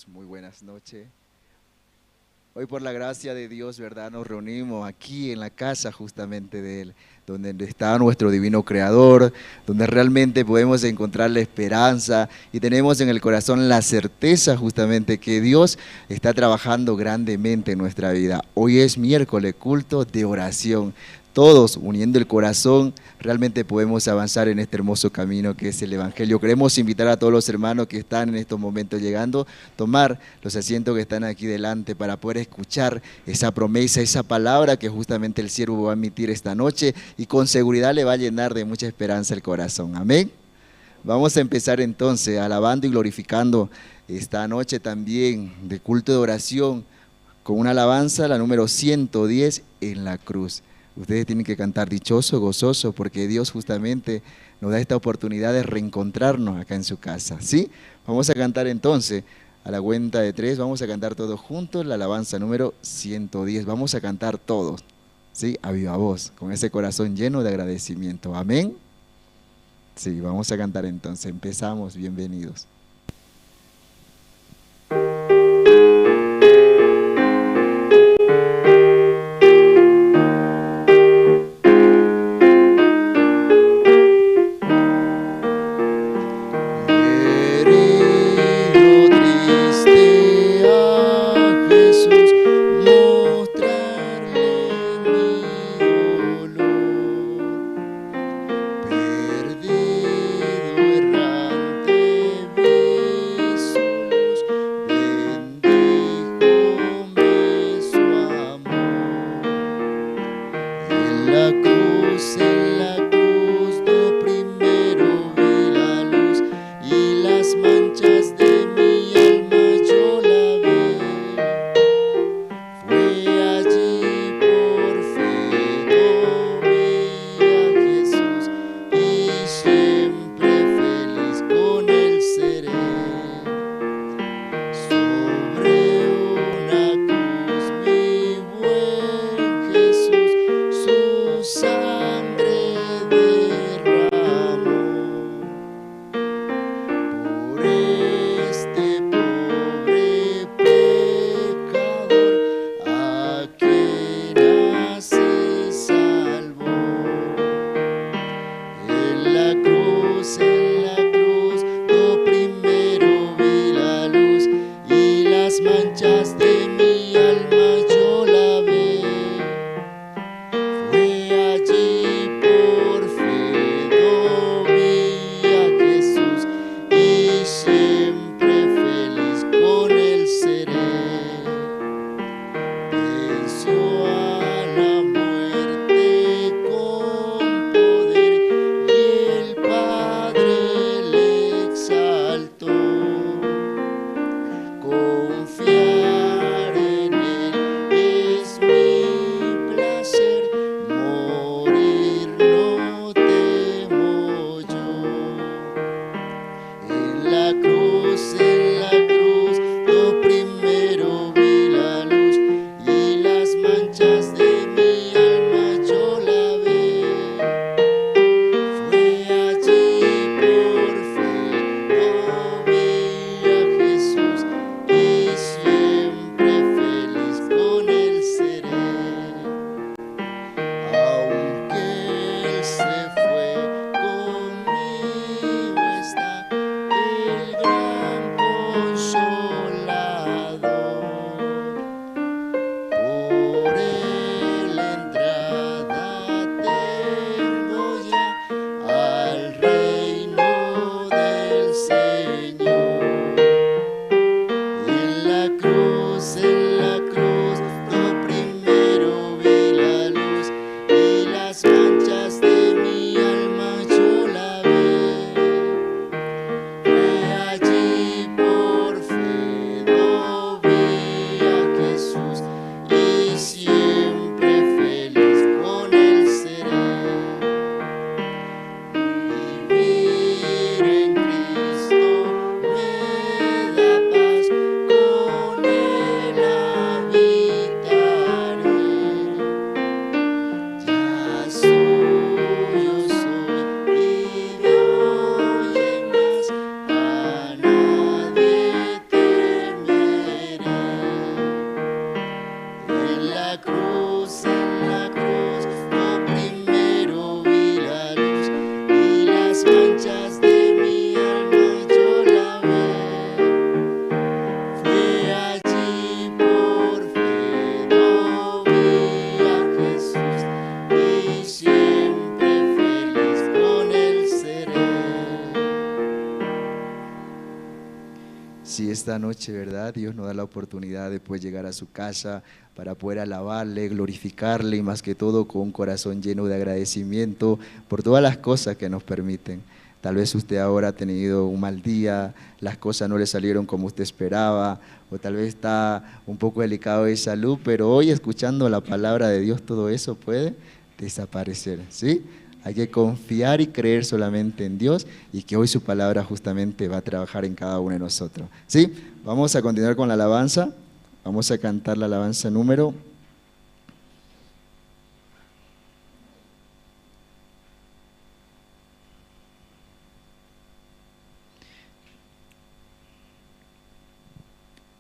Muy buenas noches. Hoy por la gracia de Dios, ¿verdad? Nos reunimos aquí en la casa justamente de Él, donde está nuestro divino Creador, donde realmente podemos encontrar la esperanza y tenemos en el corazón la certeza justamente que Dios está trabajando grandemente en nuestra vida. Hoy es miércoles, culto de oración. Todos uniendo el corazón, realmente podemos avanzar en este hermoso camino que es el Evangelio. Queremos invitar a todos los hermanos que están en estos momentos llegando, tomar los asientos que están aquí delante para poder escuchar esa promesa, esa palabra que justamente el siervo va a emitir esta noche y con seguridad le va a llenar de mucha esperanza el corazón. Amén. Vamos a empezar entonces alabando y glorificando esta noche también de culto de oración con una alabanza, la número 110 en la cruz. Ustedes tienen que cantar dichoso, gozoso, porque Dios justamente nos da esta oportunidad de reencontrarnos acá en su casa, ¿sí? Vamos a cantar entonces a la cuenta de tres, vamos a cantar todos juntos la alabanza número 110. Vamos a cantar todos, ¿sí? A viva voz, con ese corazón lleno de agradecimiento. Amén. Sí, vamos a cantar entonces. Empezamos, bienvenidos. Perdido, errante. Manchas de mi alma yo lavé. Fue allí por fe do vi a Jesús y siempre feliz con él seré. Venció a la muerte con poder y el Padre le exaltó. Confiar en él es mi placer, morir no temo yo. En la cruz, lo primero vi la luz y las manchas de mi alma yo lavé. Fue allí por fe, do vi a Jesús y siempre feliz con él seré. Aunque él se fue, conmigo está el gran consolador. Por él entrada tengo ya al reino del Señor. En la cruz, lo primero vi la luz y las manchas de mi alma yo lavé. Fue allí por fe, do vi a Jesús y siempre feliz con él seré. Vivir en Cristo me da paz, con él habitaré. Ya suyo soy y de hoy en más a nadie temeré. En la cruz, lo primero vi la luz y las manchas de mi alma yo lavé. Fue allí por fe, do vi a Jesús y siempre feliz con él seré. Si esta noche, ¿verdad? Dios nos da la oportunidad de poder llegar a su casa para poder alabarle, glorificarle y más que todo con un corazón lleno de agradecimiento por todas las cosas que nos permiten. Tal vez usted ahora ha tenido un mal día, las cosas no le salieron como usted esperaba, o tal vez está un poco delicado de salud, pero hoy escuchando la palabra de Dios todo eso puede desaparecer, ¿sí? Hay que confiar y creer solamente en Dios y que hoy su palabra justamente va a trabajar en cada uno de nosotros, ¿sí? Vamos a continuar con la alabanza. Vamos a cantar la alabanza número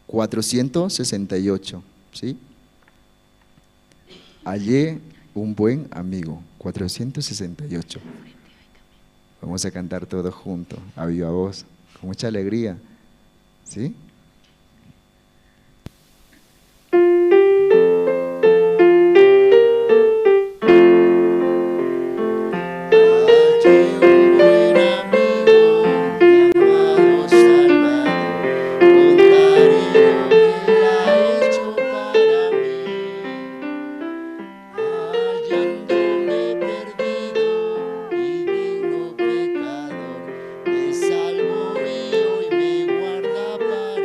468, ¿sí? Hallé un buen amigo, 468. Vamos a cantar todos juntos, a viva voz, con mucha alegría, ¿sí? Hallé un buen amigo, mi amado Salvador, contaré lo que él ha hecho para mí. Hallándome perdido y digno pecador, me salvó y hoy me guarda para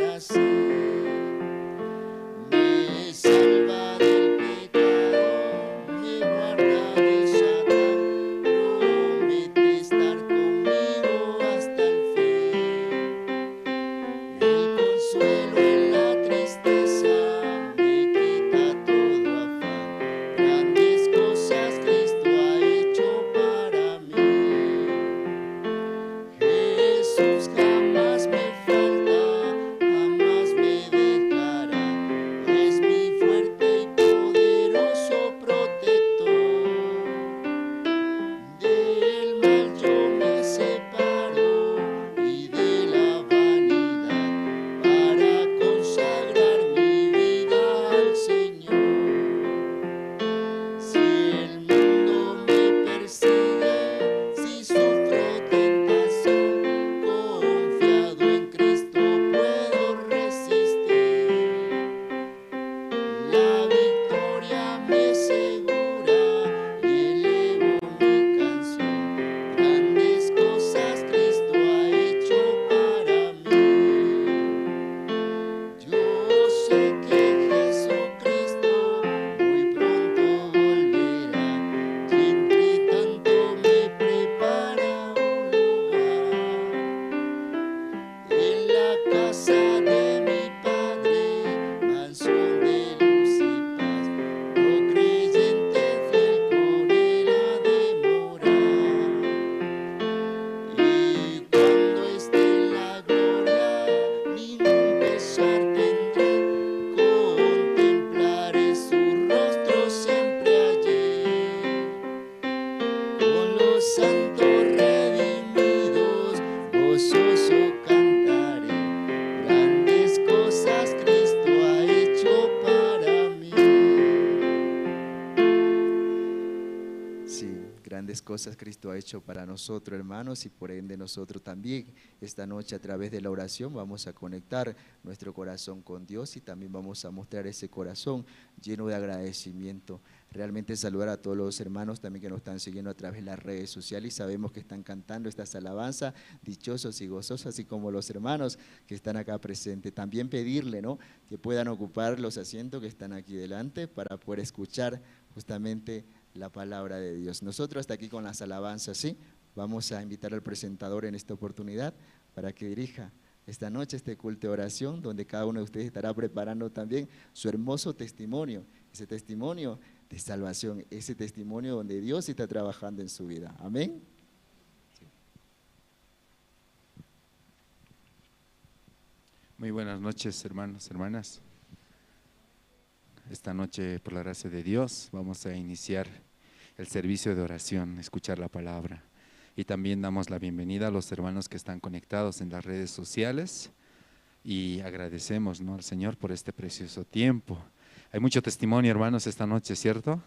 cosas Cristo ha hecho para nosotros, hermanos, y por ende nosotros también esta noche a través de la oración vamos a conectar nuestro corazón con Dios y también vamos a mostrar ese corazón lleno de agradecimiento. Realmente saludar a todos los hermanos también que nos están siguiendo a través de las redes sociales y sabemos que están cantando estas alabanzas, dichosos y gozosos, así como los hermanos que están acá presentes. También pedirle, ¿no?, que puedan ocupar los asientos que están aquí delante para poder escuchar justamente la palabra de Dios. Nosotros hasta aquí con las alabanzas, ¿sí? Vamos a invitar al presentador en esta oportunidad para que dirija esta noche este culto de oración, donde cada uno de ustedes estará preparando también su hermoso testimonio, ese testimonio de salvación, ese testimonio donde Dios está trabajando en su vida. Amén. Sí. Muy buenas noches, hermanos, hermanas. Esta noche, por la gracia de Dios, vamos a iniciar el servicio de oración, escuchar la palabra. Y también damos la bienvenida a los hermanos que están conectados en las redes sociales y agradecemos, ¿no?, al Señor por este precioso tiempo. Hay mucho testimonio, hermanos, esta noche, ¿cierto?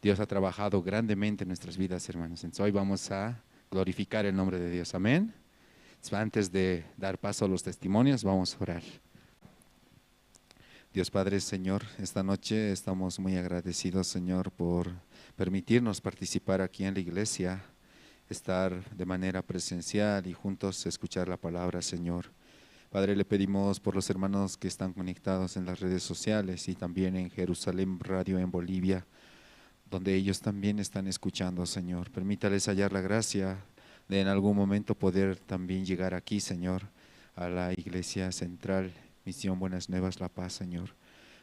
Dios ha trabajado grandemente en nuestras vidas, hermanos. Entonces hoy vamos a glorificar el nombre de Dios. Amén. Entonces, antes de dar paso a los testimonios, vamos a orar. Dios Padre, Señor, esta noche estamos muy agradecidos, Señor, por permitirnos participar aquí en la iglesia, estar de manera presencial y juntos escuchar la palabra, Señor. Padre, le pedimos por los hermanos que están conectados en las redes sociales y también en Jerusalén Radio en Bolivia, donde ellos también están escuchando, Señor. Permítales hallar la gracia de en algún momento poder también llegar aquí, Señor, a la Iglesia Central Misión Buenas Nuevas La Paz, Señor.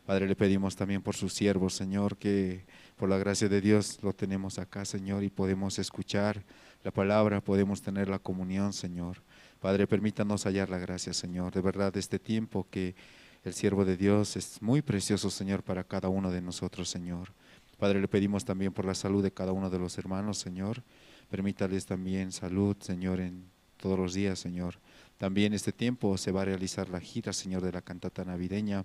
Padre, le pedimos también por sus siervos, Señor, que por la gracia de Dios lo tenemos acá, Señor, y podemos escuchar la palabra, podemos tener la comunión, Señor. Padre, permítanos hallar la gracia, Señor. De verdad, este tiempo que el siervo de Dios es muy precioso, Señor, para cada uno de nosotros, Señor. Padre, le pedimos también por la salud de cada uno de los hermanos, Señor. Permítales también salud, Señor, en todos los días, Señor. También este tiempo se va a realizar la gira, Señor, de la cantata navideña.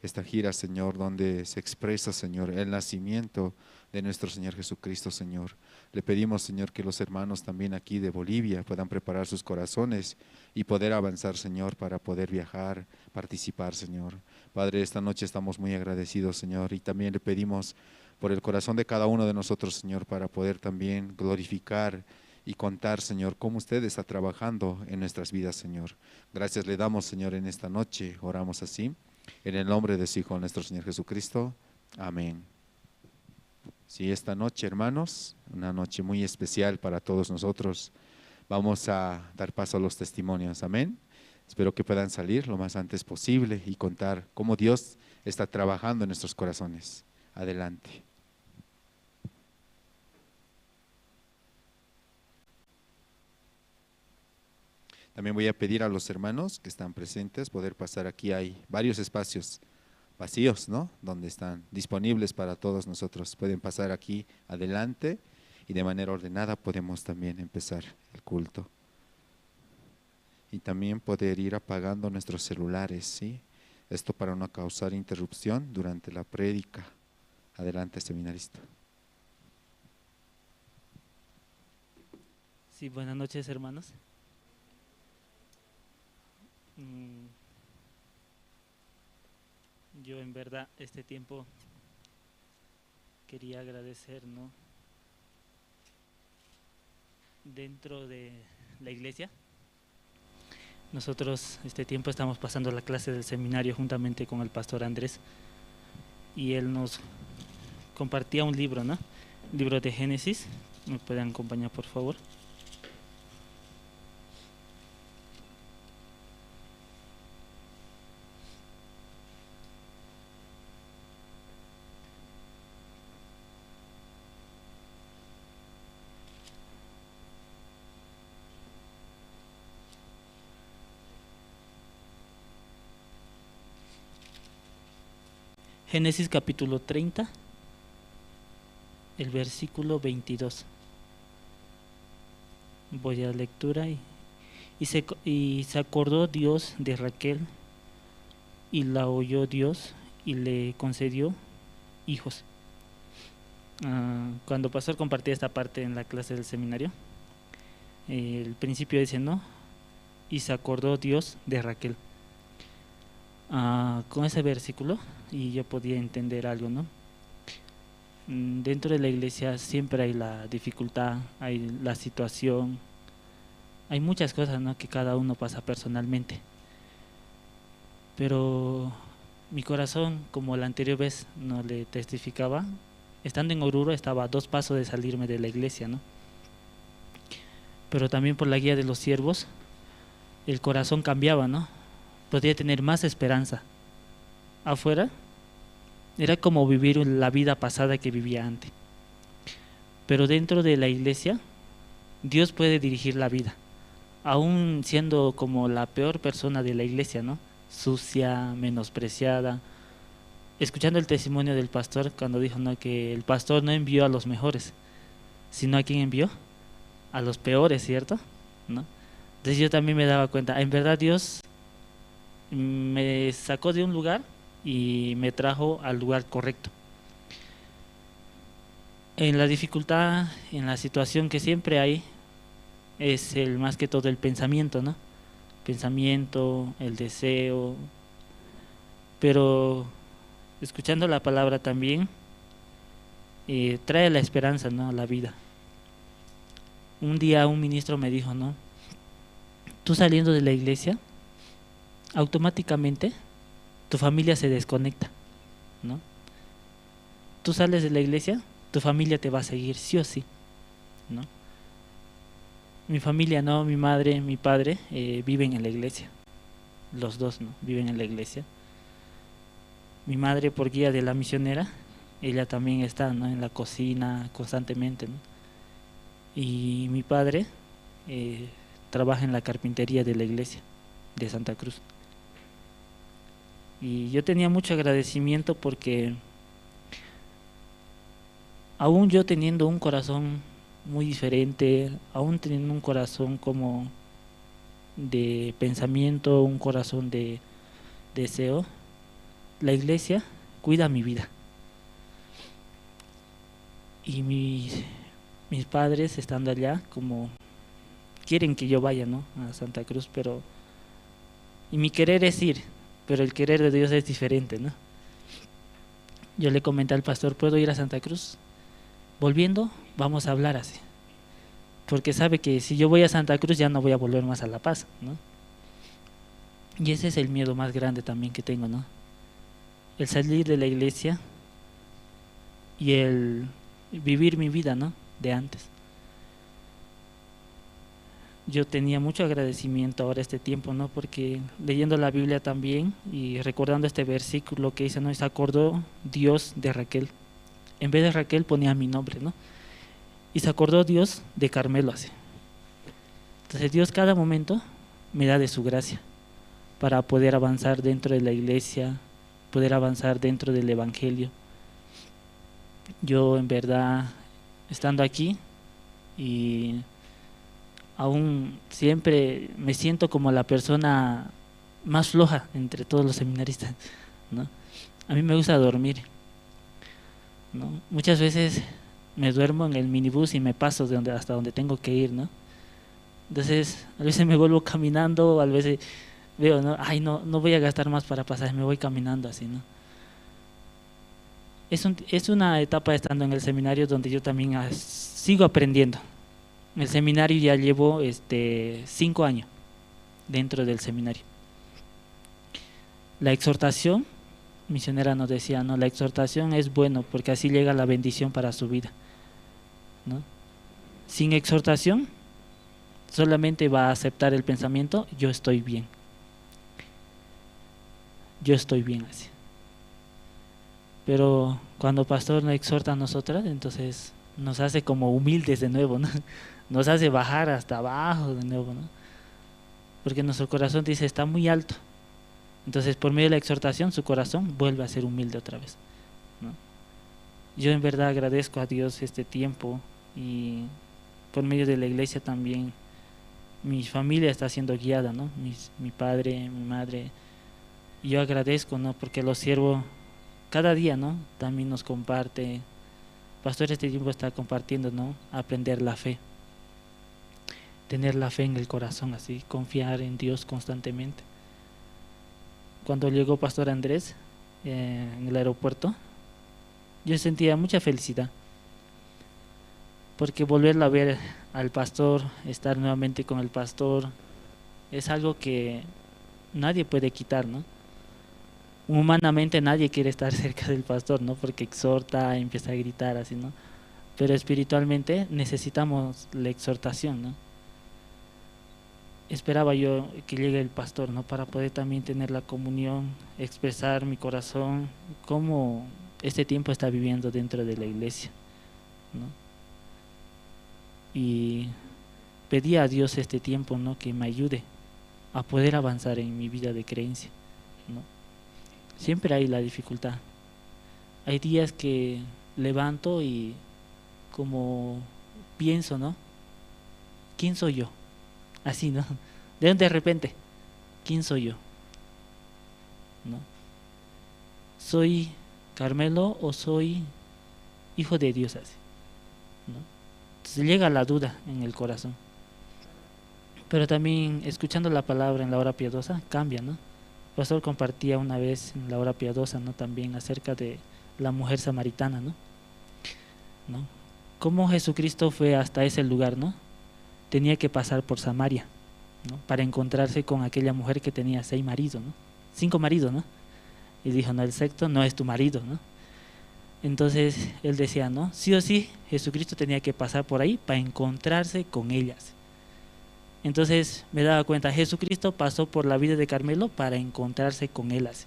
Esta gira, Señor, donde se expresa, Señor, el nacimiento de nuestro Señor Jesucristo, Señor. Le pedimos, Señor, que los hermanos también aquí de Bolivia puedan preparar sus corazones y poder avanzar, Señor, para poder viajar, participar, Señor. Padre, esta noche estamos muy agradecidos, Señor, y también le pedimos por el corazón de cada uno de nosotros, Señor, para poder también glorificar y contar, Señor, cómo usted está trabajando en nuestras vidas, Señor. Gracias le damos, Señor, en esta noche. Oramos así, en el nombre de su Hijo, nuestro Señor Jesucristo. Amén. Sí, esta noche, hermanos, una noche muy especial para todos nosotros. Vamos a dar paso a los testimonios. Amén. Espero que puedan salir lo más antes posible y contar cómo Dios está trabajando en nuestros corazones. Adelante. También voy a pedir a los hermanos que están presentes poder pasar aquí. Hay varios espacios vacíos, ¿no?, donde están disponibles para todos nosotros. Pueden pasar aquí adelante y de manera ordenada podemos también empezar el culto. Y también poder ir apagando nuestros celulares, ¿sí? Esto para no causar interrupción durante la prédica. Adelante, seminarista. Sí, buenas noches, hermanos. Yo en verdad este tiempo quería agradecer, ¿no?, dentro de la iglesia. Nosotros este tiempo estamos pasando la clase del seminario juntamente con el pastor Andrés, y él nos compartía un libro, ¿no? El libro de Génesis. ¿Me pueden acompañar, por favor? Génesis capítulo 30, el versículo 22. Voy a la lectura. Y se acordó Dios de Raquel, y la oyó Dios, y le concedió hijos. Cuando pastor compartía esta parte en la clase del seminario, el principio dice, ¿no? Y se acordó Dios de Raquel. Con ese versículo, y yo podía entender algo, ¿no? Dentro de la iglesia siempre hay la dificultad, hay la situación, hay muchas cosas, ¿no?, que cada uno pasa personalmente. Pero mi corazón, como la anterior vez no le testificaba, estando en Oruro estaba a 2 pasos de salirme de la iglesia, ¿no? Pero también por la guía de los siervos, el corazón cambiaba, ¿no? Podía tener más esperanza. Afuera era como vivir la vida pasada que vivía antes. Pero dentro de la iglesia, Dios puede dirigir la vida, aún siendo como la peor persona de la iglesia, ¿no? Sucia, menospreciada. Escuchando el testimonio del pastor cuando dijo, ¿no?, que el pastor no envió a los mejores, sino a quién envió, a los peores, ¿cierto? ¿No? Entonces yo también me daba cuenta, en verdad Dios me sacó de un lugar y me trajo al lugar correcto. En la dificultad, en la situación que siempre hay, es el más que todo el pensamiento, ¿no? Pensamiento, el deseo, pero escuchando la palabra también, trae la esperanza, ¿no?, a la vida. Un día un ministro me dijo, ¿no?, tú saliendo de la iglesia, automáticamente tu familia se desconecta, ¿no? Tú sales de la iglesia, tu familia te va a seguir, sí o sí, ¿no? Mi familia, ¿no?, mi madre, mi padre viven en la iglesia, los dos, ¿no?, viven en la iglesia. Mi madre, por guía de la misionera, ella también está, ¿no?, en la cocina constantemente, ¿no? Y mi padre trabaja en la carpintería de la iglesia de Santa Cruz. Y yo tenía mucho agradecimiento porque aún yo teniendo un corazón muy diferente, aún teniendo un corazón como de pensamiento, un corazón de deseo, la iglesia cuida mi vida. Y mis padres estando allá, como quieren que yo vaya, ¿no?, a Santa Cruz, pero y mi querer es ir, pero el querer de Dios es diferente, ¿no? Yo le comenté al pastor, ¿puedo ir a Santa Cruz? Volviendo, vamos a hablar así, porque sabe que si yo voy a Santa Cruz ya no voy a volver más a La Paz, ¿no? Y ese es el miedo más grande también que tengo, ¿no? El salir de la iglesia y el vivir mi vida, ¿no?, de antes. Yo tenía mucho agradecimiento ahora este tiempo, ¿no? Porque leyendo la Biblia también y recordando este versículo que dice, ¿no?, se acordó Dios de Raquel. En vez de Raquel ponía mi nombre, ¿no? Y se acordó Dios de Carmelo así. Entonces Dios cada momento me da de su gracia para poder avanzar dentro de la iglesia, poder avanzar dentro del evangelio. Yo en verdad, estando aquí y aún siempre me siento como la persona más floja entre todos los seminaristas, ¿no? A mí me gusta dormir, ¿no? Muchas veces me duermo en el minibús y me paso de donde, hasta donde tengo que ir, ¿no? Entonces, a veces me vuelvo caminando, a veces veo, ¿no? Ay, no, no voy a gastar más para pasar, me voy caminando así, ¿no? Es una etapa estando en el seminario donde yo también sigo aprendiendo. En el seminario ya llevo 5 años dentro del seminario. La exhortación, misionera nos decía, no, la exhortación es bueno porque así llega la bendición para su vida, ¿no? Sin exhortación, solamente va a aceptar el pensamiento, yo estoy bien. Yo estoy bien así. Pero cuando el pastor nos exhorta a nosotras, entonces nos hace como humildes de nuevo, ¿no? Nos hace bajar hasta abajo de nuevo, ¿no? Porque nuestro corazón dice, está muy alto. Entonces, por medio de la exhortación, su corazón vuelve a ser humilde otra vez, ¿no? Yo en verdad agradezco a Dios este tiempo y por medio de la iglesia también mi familia está siendo guiada, ¿no? Mi padre, mi madre. Y yo agradezco, ¿no? Porque los siervos cada día, ¿no? También nos comparte. Pastor este tiempo está compartiendo, ¿no? Aprender la fe. Tener la fe en el corazón, así, confiar en Dios constantemente. Cuando llegó Pastor Andrés en el aeropuerto, yo sentía mucha felicidad, porque volverlo a ver al pastor, estar nuevamente con el pastor, es algo que nadie puede quitar, ¿no? Humanamente nadie quiere estar cerca del pastor, ¿no? Porque exhorta, empieza a gritar, así, ¿no? Pero espiritualmente necesitamos la exhortación, ¿no? Esperaba yo que llegue el pastor, ¿no? Para poder también tener la comunión, expresar mi corazón, cómo este tiempo está viviendo dentro de la iglesia, ¿no? Y pedí a Dios este tiempo, ¿no? Que me ayude a poder avanzar en mi vida de creencia, ¿no? Siempre hay la dificultad. Hay días que levanto y como pienso, ¿no? ¿Quién soy yo? Así, ¿no? De repente, ¿quién soy yo? ¿No? ¿Soy Carmelo o soy hijo de Dios? Así, ¿no? Entonces llega la duda en el corazón. Pero también escuchando la palabra en la hora piadosa, cambia, ¿no? El pastor compartía una vez en la hora piadosa, ¿no? También acerca de la mujer samaritana, ¿no? ¿No? Cómo Jesucristo fue hasta ese lugar, ¿no? Tenía que pasar por Samaria, ¿no? Para encontrarse con aquella mujer que tenía 6 maridos, ¿no? 5 maridos, ¿no? Y dijo, no, el sexto no es tu marido, ¿no? Entonces él decía, ¿no? Sí o sí, Jesucristo tenía que pasar por ahí para encontrarse con ellas. Entonces me daba cuenta, Jesucristo pasó por la vida de Carmelo para encontrarse con ellas.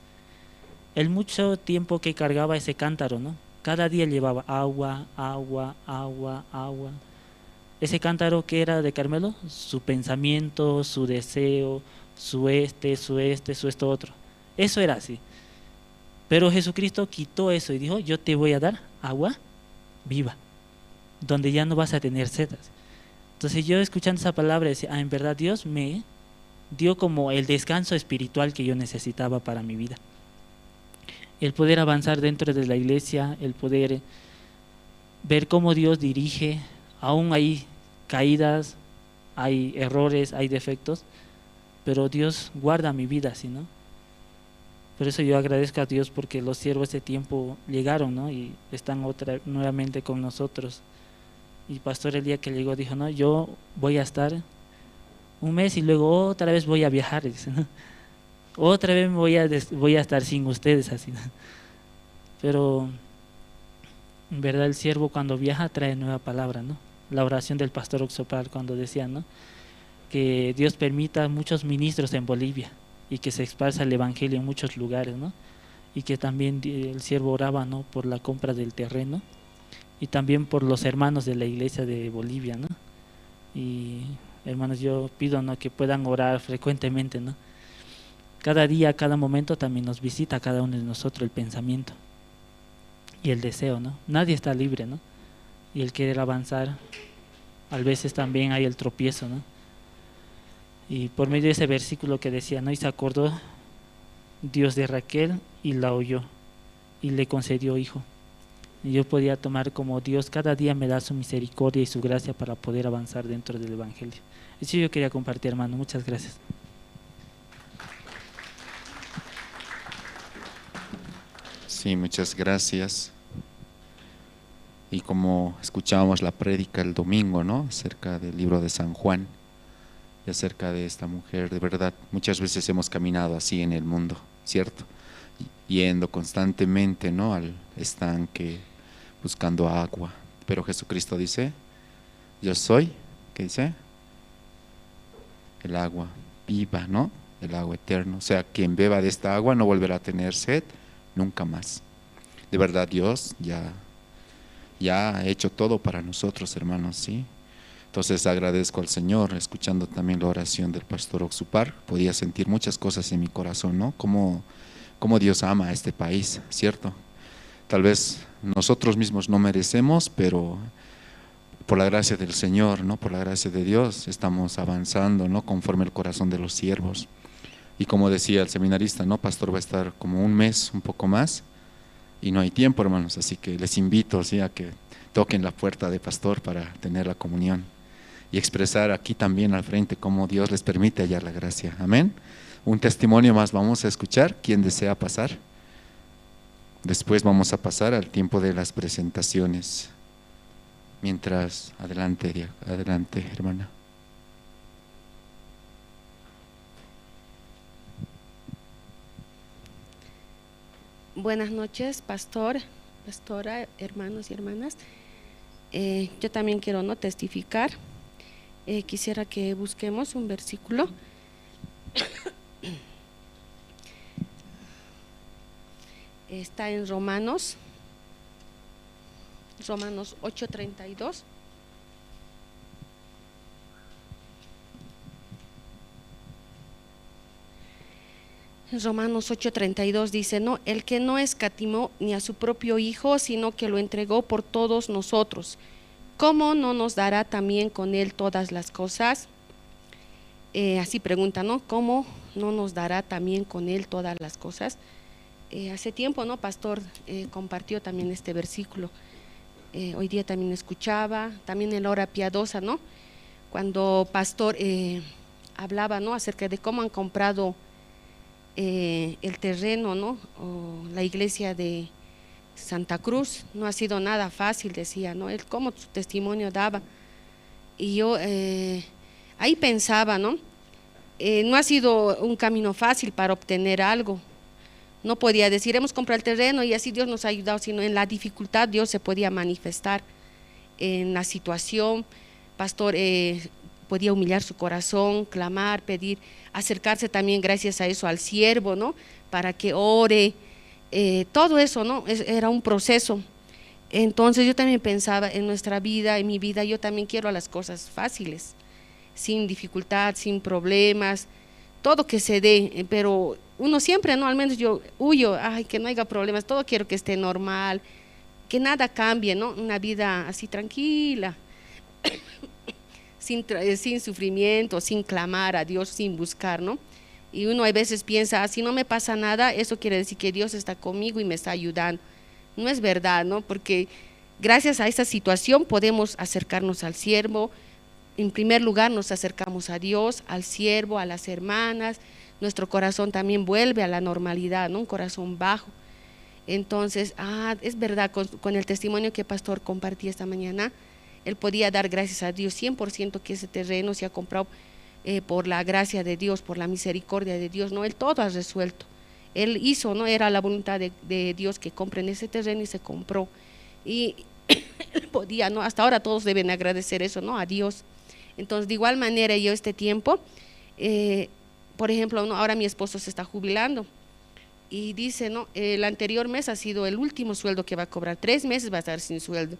El mucho tiempo que cargaba ese cántaro, ¿no? Cada día llevaba agua, agua, agua, agua. Ese cántaro que era de Carmelo, su pensamiento, su deseo, su este, su este, su esto otro. Eso era así. Pero Jesucristo quitó eso y dijo, yo te voy a dar agua viva, donde ya no vas a tener sed. Entonces yo escuchando esa palabra decía, ah, en verdad Dios me dio como el descanso espiritual que yo necesitaba para mi vida. El poder avanzar dentro de la iglesia, el poder ver cómo Dios dirige, aún hay caídas, hay errores, hay defectos, pero Dios guarda mi vida, ¿sí, no? Por eso yo agradezco a Dios porque los siervos de tiempo llegaron, ¿no? Y están nuevamente con nosotros. Y pastor el día que llegó dijo, no, yo voy a estar un mes y luego otra vez voy a viajar, dice, ¿no? Otra vez voy a estar sin ustedes, así, ¿no? Pero en verdad el siervo cuando viaja trae nueva palabra, ¿no? La oración del pastor Oxopar cuando decía, ¿no? Que Dios permita muchos ministros en Bolivia y que se esparza el evangelio en muchos lugares, ¿no? Y que también el siervo oraba, ¿no? Por la compra del terreno y también por los hermanos de la iglesia de Bolivia, ¿no? Y hermanos, yo pido, ¿no? Que puedan orar frecuentemente, ¿no? Cada día, cada momento también nos visita a cada uno de nosotros el pensamiento y el deseo, ¿no? Nadie está libre, ¿no? Y el querer avanzar, a veces también hay el tropiezo, ¿no? Y por medio de ese versículo que decía, ¿no? Y se acordó Dios de Raquel y la oyó y le concedió hijo. Y yo podía tomar como Dios cada día me da su misericordia y su gracia para poder avanzar dentro del evangelio. Eso yo quería compartir, hermano. Muchas gracias. Sí, muchas gracias. Y como escuchábamos la prédica el domingo, ¿no? Acerca del libro de San Juan y acerca de esta mujer, de verdad, muchas veces hemos caminado así en el mundo, ¿cierto? Yendo constantemente, ¿no? Al estanque, buscando agua. Pero Jesucristo dice, yo soy, ¿qué dice? El agua viva, ¿no? El agua eterna. O sea, quien beba de esta agua no volverá a tener sed nunca más. De verdad, Dios ya ha hecho todo para nosotros, hermanos, ¿sí? Entonces agradezco al Señor, escuchando también la oración del pastor Oxupar, podía sentir muchas cosas en mi corazón, ¿no? Cómo Dios ama a este país, ¿cierto? Tal vez nosotros mismos no merecemos, pero por la gracia del Señor, ¿no? Por la gracia de Dios estamos avanzando, ¿no? Conforme el corazón de los siervos. Y como decía el seminarista, ¿no? Pastor va a estar como un mes, un poco más, Y no hay tiempo, hermanos, así que les invito, ¿sí?, a que toquen la puerta de pastor para tener la comunión y expresar aquí también al frente cómo Dios les permite hallar la gracia. Amén. Un testimonio más vamos a escuchar. ¿Quién desea pasar? Después vamos a pasar al tiempo de las presentaciones. Mientras, adelante, adelante, hermana. Buenas noches, pastor, pastora, hermanos y hermanas. Yo también quiero no testificar. Quisiera que busquemos un versículo. Está en Romanos 8:32. Romanos 8:32 dice, no, el que no escatimó ni a su propio Hijo, sino que lo entregó por todos nosotros, ¿cómo no nos dará también con él todas las cosas? Así pregunta, ¿no? ¿Cómo no nos dará también con él todas las cosas? Hace tiempo, ¿no?, pastor compartió también este versículo. Hoy día también escuchaba, también en la hora piadosa, ¿no?, cuando pastor hablaba, ¿no?, acerca de cómo han comprado el terreno, ¿no?, o la iglesia de Santa Cruz. No ha sido nada fácil, decía, ¿no?, él cómo su testimonio daba. Y yo ahí pensaba, ¿no?, no ha sido un camino fácil para obtener algo. No podía decir, hemos comprado el terreno y así Dios nos ha ayudado, sino en la dificultad Dios se podía manifestar. En la situación, pastor podía humillar su corazón, clamar, pedir, acercarse también gracias a eso al siervo, ¿no?, para que ore, todo eso, ¿no?, era un proceso. Entonces yo también pensaba en nuestra vida, en mi vida, yo también quiero las cosas fáciles, sin dificultad, sin problemas, todo que se dé, pero uno siempre, ¿no?, al menos yo huyo, ay, que no haya problemas, todo quiero que esté normal, que nada cambie, ¿no?, una vida así tranquila, sin sufrimiento, sin clamar a Dios, sin buscar, ¿no? Y uno a veces piensa, si no me pasa nada, eso quiere decir que Dios está conmigo y me está ayudando. No es verdad, ¿no? Porque gracias a esa situación podemos acercarnos al siervo. En primer lugar nos acercamos a Dios, al siervo, a las hermanas. Nuestro corazón también vuelve a la normalidad, ¿no? Un corazón bajo. Entonces, es verdad, con el testimonio que pastor compartía esta mañana, él podía dar gracias a Dios 100% que ese terreno se ha comprado por la gracia de Dios, por la misericordia de Dios, ¿no? Él todo ha resuelto. Él hizo, ¿no? Era la voluntad de Dios que compren ese terreno y se compró. Y él podía, ¿no? Hasta ahora todos deben agradecer eso, ¿no? A Dios. Entonces, de igual manera, yo este tiempo, por ejemplo, ¿no? Ahora mi esposo se está jubilando y dice, ¿no? El anterior mes ha sido el último sueldo que va a cobrar, 3 meses va a estar sin sueldo.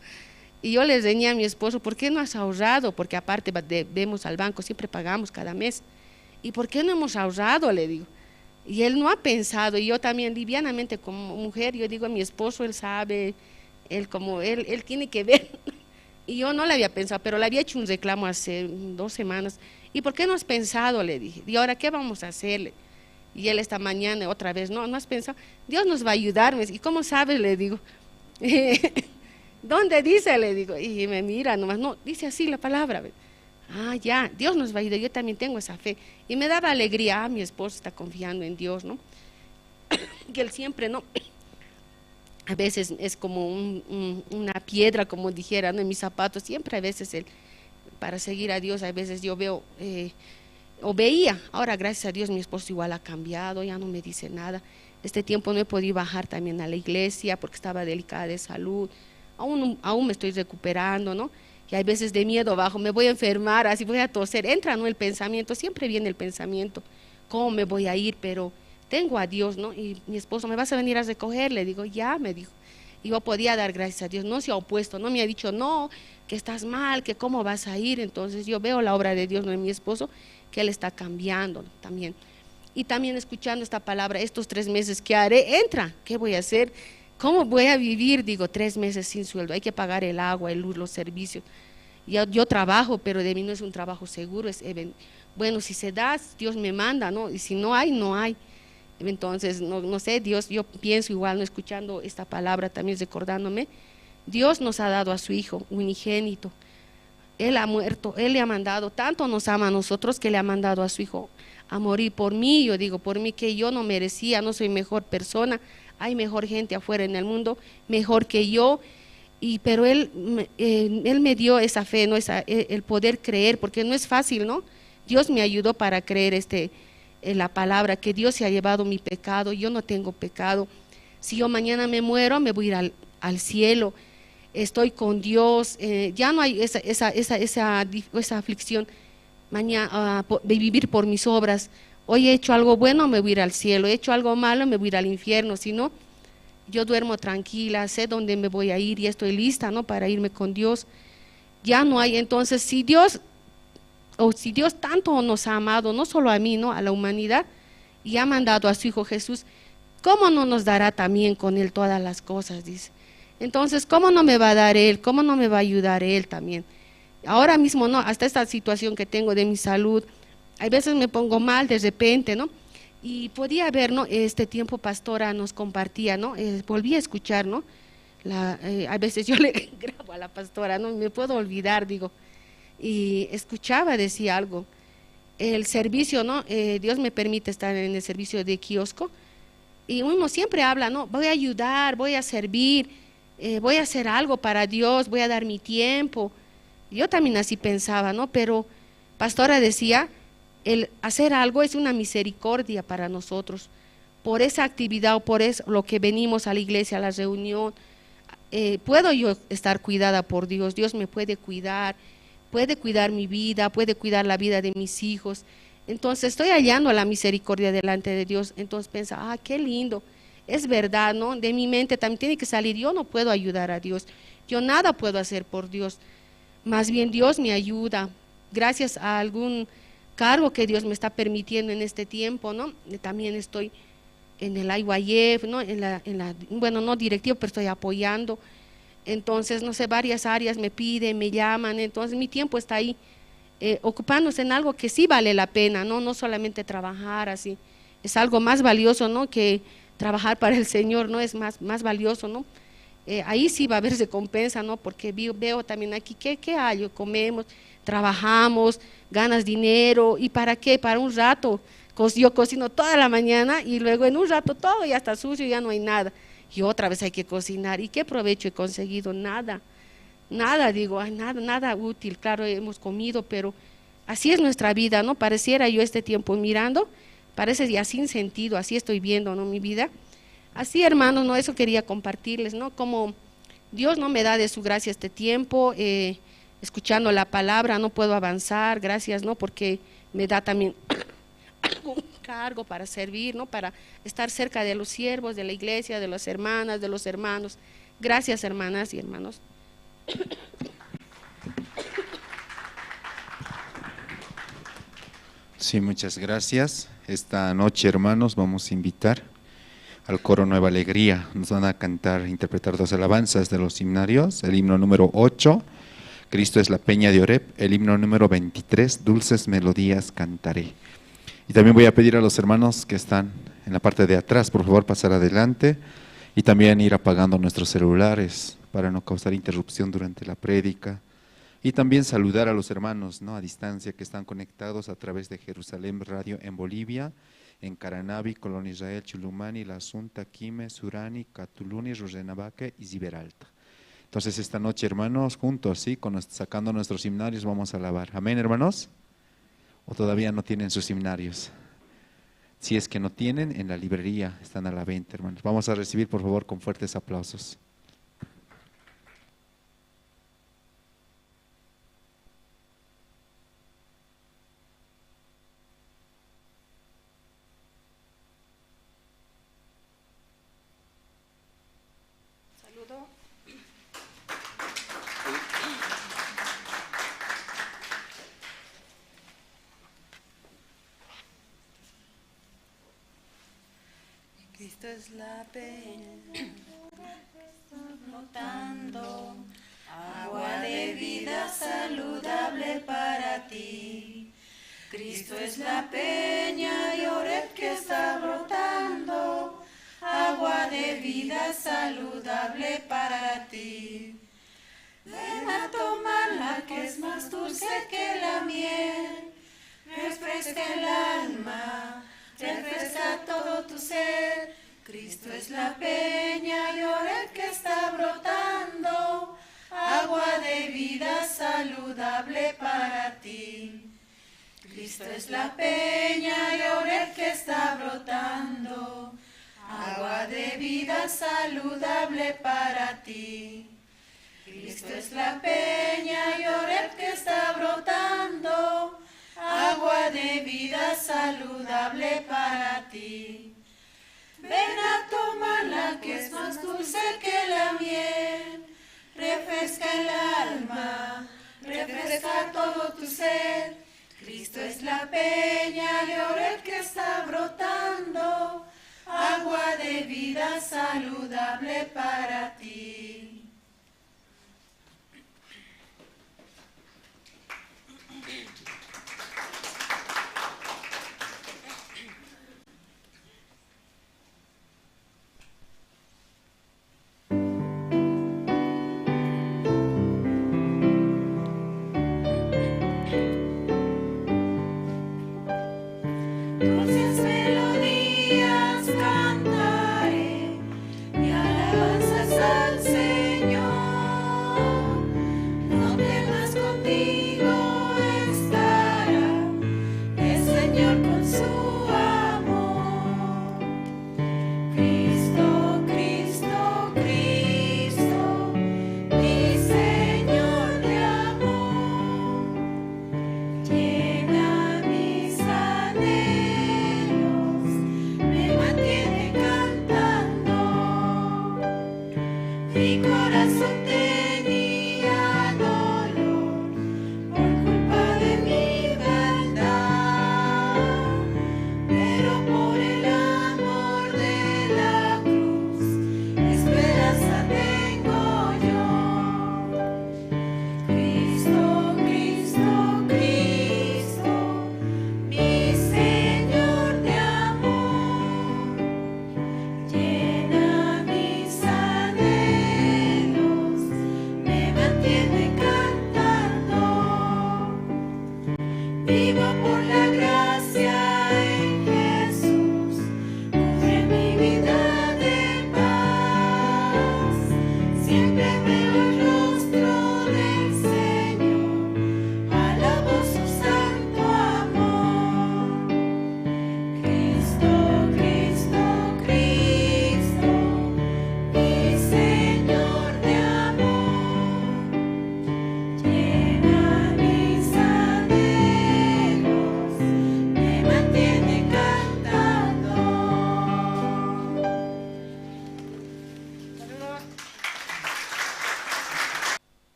Y yo le reñí a mi esposo, ¿por qué no has ahorrado? Porque aparte vemos al banco, siempre pagamos cada mes. ¿Y por qué no hemos ahorrado? Le digo. Y él no ha pensado, y yo también livianamente como mujer, yo digo a mi esposo, él sabe, él como él tiene que ver. Y yo no le había pensado, pero le había hecho un reclamo hace 2 semanas. ¿Y por qué no has pensado? Le dije. ¿Y ahora qué vamos a hacerle? Y él esta mañana otra vez, no, no has pensado, Dios nos va a ayudar. ¿Y cómo sabes? Le digo. ¿Dónde dice? Le digo. Y me mira nomás, no, dice así la palabra. Ah, ya, Dios nos va a ayudar, yo también tengo esa fe. Y me daba alegría, mi esposo está confiando en Dios, ¿no? Que él siempre, ¿no? A veces es como una piedra, como dijera, ¿no? En mis zapatos, siempre a veces él, para seguir a Dios, a veces yo veo, o veía, ahora gracias a Dios mi esposo igual ha cambiado, ya no me dice nada. Este tiempo no he podido bajar también a la iglesia porque estaba delicada de salud, aún me estoy recuperando, ¿no? Y hay veces de miedo bajo, me voy a enfermar, así voy a toser, entra, ¿no? El pensamiento, siempre viene el pensamiento, ¿cómo me voy a ir? Pero tengo a Dios, ¿no? Y mi esposo, ¿me vas a venir a recoger? Le digo, ya, me dijo. Y yo podía dar gracias a Dios, no se ha opuesto, no me ha dicho, no, que estás mal, que cómo vas a ir. Entonces yo veo la obra de Dios, ¿no? En mi esposo, que él está cambiando, ¿no? También. Y también escuchando esta palabra, estos 3 meses, ¿qué haré? Entra, ¿qué voy a hacer? ¿Cómo voy a vivir? Digo, 3 meses sin sueldo, hay que pagar el agua, el luz, los servicios. Yo trabajo, pero de mí no es un trabajo seguro, es bueno, si se da, Dios me manda, ¿no? Y si no hay, no hay. Entonces, no sé, Dios, yo pienso igual, no escuchando esta palabra, también recordándome, Dios nos ha dado a su Hijo unigénito. Él ha muerto, Él le ha mandado, tanto nos ama a nosotros que le ha mandado a su Hijo a morir por mí, yo digo, por mí que yo no merecía, no soy mejor persona, hay mejor gente afuera en el mundo, mejor que yo, pero Él me dio esa fe, ¿no? El poder creer, porque no es fácil, ¿no? Dios me ayudó para creer la palabra, que Dios se ha llevado mi pecado, yo no tengo pecado. Si yo mañana me muero, me voy a ir al cielo, estoy con Dios, ya no hay esa aflicción mañana, de vivir por mis obras. Hoy he hecho algo bueno, me voy a ir al cielo, he hecho algo malo, me voy a ir al infierno. Si no, yo duermo tranquila, sé dónde me voy a ir y estoy lista, ¿no?, para irme con Dios. Ya no hay, entonces, si Dios tanto nos ha amado, no solo a mí, ¿no?, a la humanidad, y ha mandado a su Hijo Jesús, ¿cómo no nos dará también con Él todas las cosas? Dice. Entonces, ¿cómo no me va a dar Él? ¿Cómo no me va a ayudar Él también? Ahora mismo, ¿no?, hasta esta situación que tengo de mi salud, hay veces me pongo mal de repente, ¿no? Y podía ver, ¿no?, este tiempo pastora nos compartía, ¿no? Volví a escuchar, ¿no? A veces yo le grabo a la pastora, no me puedo olvidar, digo, y escuchaba, decía algo. El servicio, ¿no? Dios me permite estar en el servicio de kiosco, y uno siempre habla, ¿no? Voy a ayudar, voy a servir, voy a hacer algo para Dios, voy a dar mi tiempo. Yo también así pensaba, ¿no? Pero pastora decía, el hacer algo es una misericordia para nosotros. Por esa actividad o por eso, lo que venimos a la iglesia, a la reunión, puedo yo estar cuidada por Dios, Dios me puede cuidar mi vida, puede cuidar la vida de mis hijos. Entonces estoy hallando la misericordia delante de Dios. Entonces piensa, ah, qué lindo, es verdad, ¿no? De mi mente también tiene que salir, yo no puedo ayudar a Dios, yo nada puedo hacer por Dios, más bien Dios me ayuda, gracias a algún cargo que Dios me está permitiendo en este tiempo, ¿no? También estoy en el IYF, ¿no? Bueno, no directivo, pero estoy apoyando. Entonces, no sé, varias áreas me piden, me llaman, entonces mi tiempo está ahí, ocupándose en algo que sí vale la pena, ¿no? No solamente trabajar así, es algo más valioso, ¿no?, que trabajar para el Señor, ¿no? Es más valioso, ¿no? Ahí sí va a haber recompensa, ¿no? Porque veo también aquí, ¿qué hay? Comemos, trabajamos, ganas dinero, ¿y para qué? Para un rato. Yo cocino toda la mañana y luego en un rato todo ya está sucio, ya no hay nada. Y otra vez hay que cocinar. ¿Y qué provecho he conseguido? Nada, nada, digo, ay, nada útil. Claro, hemos comido, pero así es nuestra vida, ¿no? Pareciera yo este tiempo mirando, parece ya sin sentido, así estoy viendo, ¿no?, mi vida. Así, hermanos, ¿no? Eso quería compartirles, ¿no? Como Dios no me da de su gracia este tiempo, escuchando la palabra, no puedo avanzar, gracias, ¿no? Porque me da también algún cargo para servir, ¿no? Para estar cerca de los siervos, de la iglesia, de las hermanas, de los hermanos. Gracias, hermanas y hermanos. Sí, muchas gracias. Esta noche, hermanos, vamos a invitar al coro Nueva Alegría. Nos van a cantar, interpretar dos alabanzas de los himnarios, el himno número 8, Cristo es la peña de Oreb, el himno número 23, Dulces melodías cantaré. Y también voy a pedir a los hermanos que están en la parte de atrás, por favor, pasar adelante y también ir apagando nuestros celulares para no causar interrupción durante la prédica. Y también saludar a los hermanos, ¿no?, a distancia que están conectados a través de Jerusalén Radio en Bolivia, en Caranavi, Colonia Israel, Chulumani, La Asunta, Quime, Surani, Catuluni, Rurrenabaque y Ziberalta. Entonces esta noche, hermanos, juntos, ¿sí?, sacando nuestros himnarios, vamos a alabar. Amén, hermanos. ¿O todavía no tienen sus himnarios? Si es que no tienen, en la librería están a la venta, hermanos. Vamos a recibir, por favor, con fuertes aplausos. Saludo. Cristo es la peña, brotando, agua de vida saludable para ti. Cristo es la peña de Oreb que está brotando, agua de vida saludable para ti. Ven a tomarla que es más dulce que la miel, refresca el alma, refresca todo tu ser. Cristo es la peña de Oreb que está brotando, agua de vida saludable para ti. Cristo es la peña de Oreb que está brotando, agua de vida saludable para ti. Cristo es la peña de Oreb que está brotando, agua de vida saludable para ti. Ven a tomarla que es más dulce que la miel, refresca el alma, refresca todo tu ser. Cristo es la peña de Oreb que está brotando, agua de vida saludable para ti. Dulces melodías cantaré y alabanzas al Señor. No temas, contigo estará el Señor con su amor. Cristo, Cristo, Cristo, mi Señor de amor. Llena mis anhelos, me mantiene cantando. Mi corazón tenía dolor por culpa de mi maldad, pero por el amor de la cruz, esperanza tengo yo. Cristo, Cristo, Cristo, mi Señor de amor, llena mis anhelos, me mantiene cantando. Vivo por la gracia en Jesús, cubre mi vida de paz. Siempre veo el rostro del Señor, alabo su santo amor. Cristo, Cristo, Cristo, mi Señor de amor. Llena mis anhelos, me mantiene cantando. Saludos.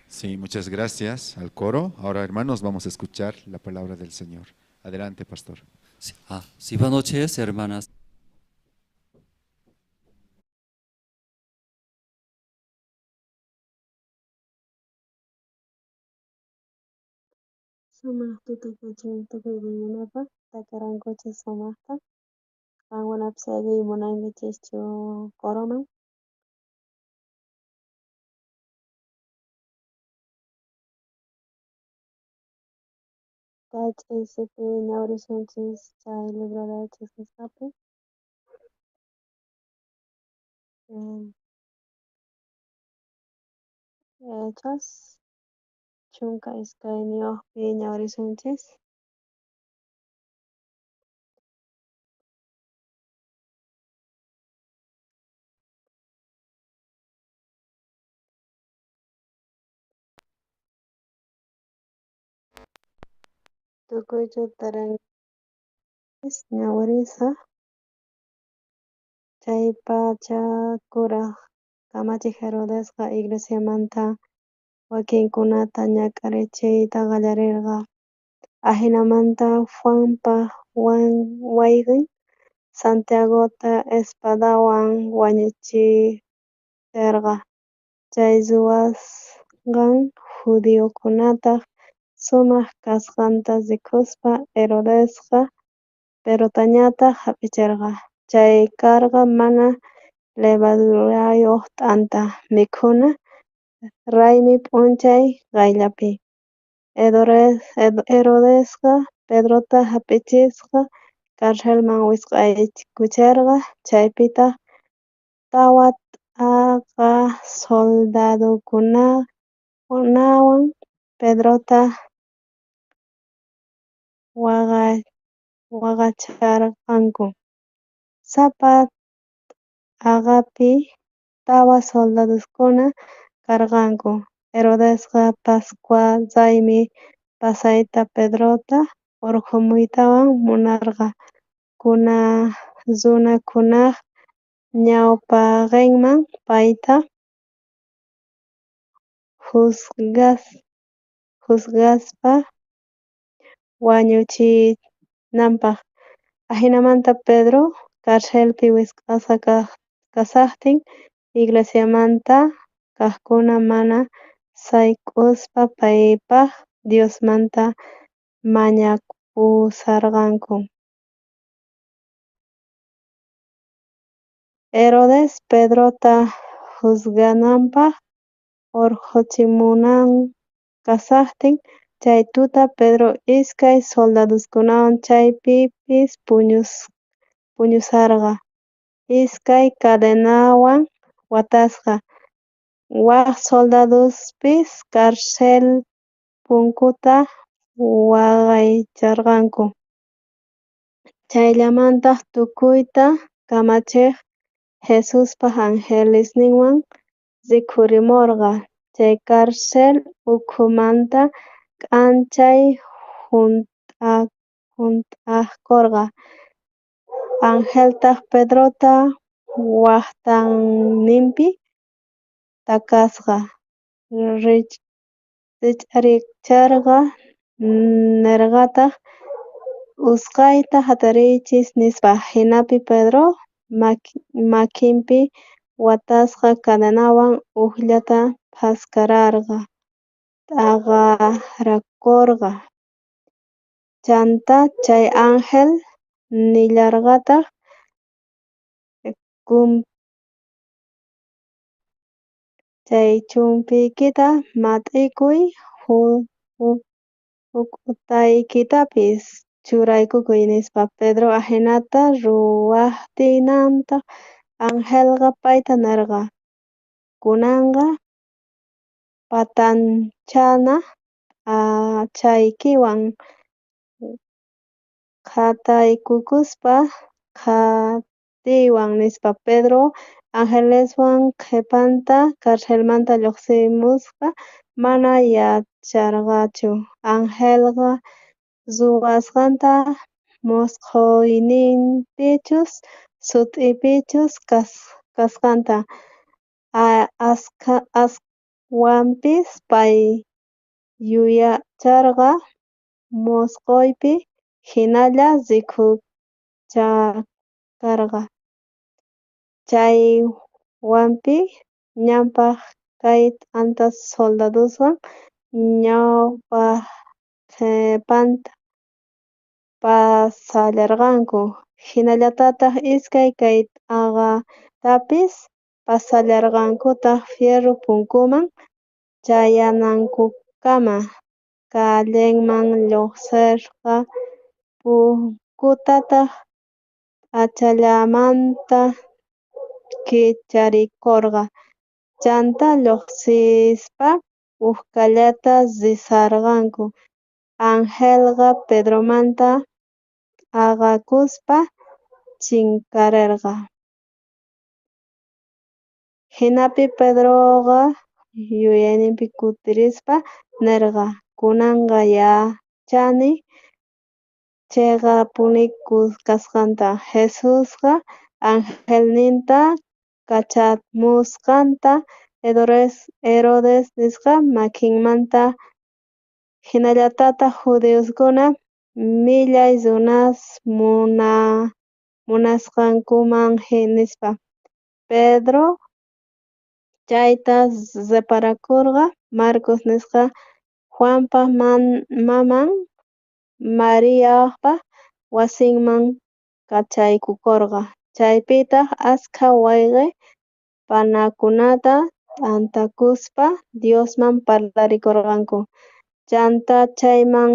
Sí, muchas gracias al coro. Ahora, hermanos, vamos a escuchar la palabra del Señor. Adelante, pastor. Sí, sí, buenas noches, hermanas. Sumaq tutaykuchin tukuy qankunapaq, takarankuchis sumaqta. Qankunapis aylluyta munankichischu coroman. Kay ch'isipi ñawirisunchis chay libro de Hechos nisqapi. Hechos 12 ñawirisunchis. Tukuychu taranchis ñawirisa. Chaypacha kuraj kamachej Herodesqa iglesiamanta wakinkunata ñak'arichiyta qallarerqa. Ajinamanta Juanpaj wayqen Santiagota espadawan wañuchicherqa. Chay ruwasqan judiokunata Sumaj kasqanta rikuspa, Herodesqa Pedrotañataj jap'icherqa. Chay karqa mana levadurayoj t'anta mikhuna raymi p'unchay qayllapi. Herodesqa Pedrota jap'ichispa carcelman wisq'aykucherqa, chaypitaj tawa t'aqa soldadokunawan Pedrota waqaycharqanku. Sapa t'aqapi tawa soldadoskuna karqanku. Herodesqa Pascua raymi pasayta Pedrota orqhomuytawan munarqa runakunaj ñawpaqenman payta juzgaspa wañuchinanpaj. Ajinamanta Pedro carcelpi wisq'asqa kashajtin, iglesiamanta kajkuna mana sayk'uspa paypaj Diosmanta mañapusharqanku. Herodes Pedrota juzgananpaj orqhochimunan kashajtin, chay tuta Pedro iskay soldadoskunawan chaypipis puñusharqa, iskay cadenawan watasqa. Waj soldadospis cárcel punkuta waqaycharqanku. Chayllamantaj Tukuyta Kamachej Jesuspa angelesninwan rikhurimorqa. Chay cárcel ukhumanta k'anchay junt'aykorqa. Angeltaj Pedrota wajtanimpi takaspa, rijch'aricherqa, nerqataj: Usqhayta jatariychis, nispa. Jinapi Pedro makimpi watasqa cadenawan ujllata phaskararqa, t'aqarakorqa. Chantá chay ángel nillarqataj: Chay chumpiykita mat'ikuy, juk'utaykitapis churaykukuy, nispa. Pedro ajinata ruwajtintaj, angelqa payta nerqa: Kunanqa patanchana p'achaykiwan qhataykukuspa, qhatiway, nispa. Pedro angelespa qhepanta carcelmanta llojsimuspa, mana yacharqachu angelqa ruwasqanta mosqoyninpichus sut'ipichus kasqanta. Aswanpis pay yuyacharqa mosqoypi jinalla rikuchkarqa. Chaywanpis ñaupaj kay t'anta soldadoswan ñawpaj qhepanta pasallarqanku, jinallatataj iskay kay t'aqatapis pasallarqankutaj fierro punkuman chayanankukama. Calleman llojserqa, punkutataj p'achallamanta kicharikorqa. Chantá llojsispa, uj calleta risharqanku. Angelqa Pedromanta t'aqakuspa, chinkarerqa. Jinapi Pedroqa yuyayninpi kutirispa, nerqa: Kunanqa yachani cheqapuni kasqanta, Jesusqa angelninta kachamusqanta Herodes nisqa makinmanta, jinallatataj judioskuna millay runas munasqankuman, nispa. Pedro chayta reparakorqa Marcos nisqa Juanpa maman Mariajpa wasinman kachaykukorqa. Chaypitaj ashkha wayqe panakunata tantakuspa Diosmanta parlarikorqanku. Chantá chayman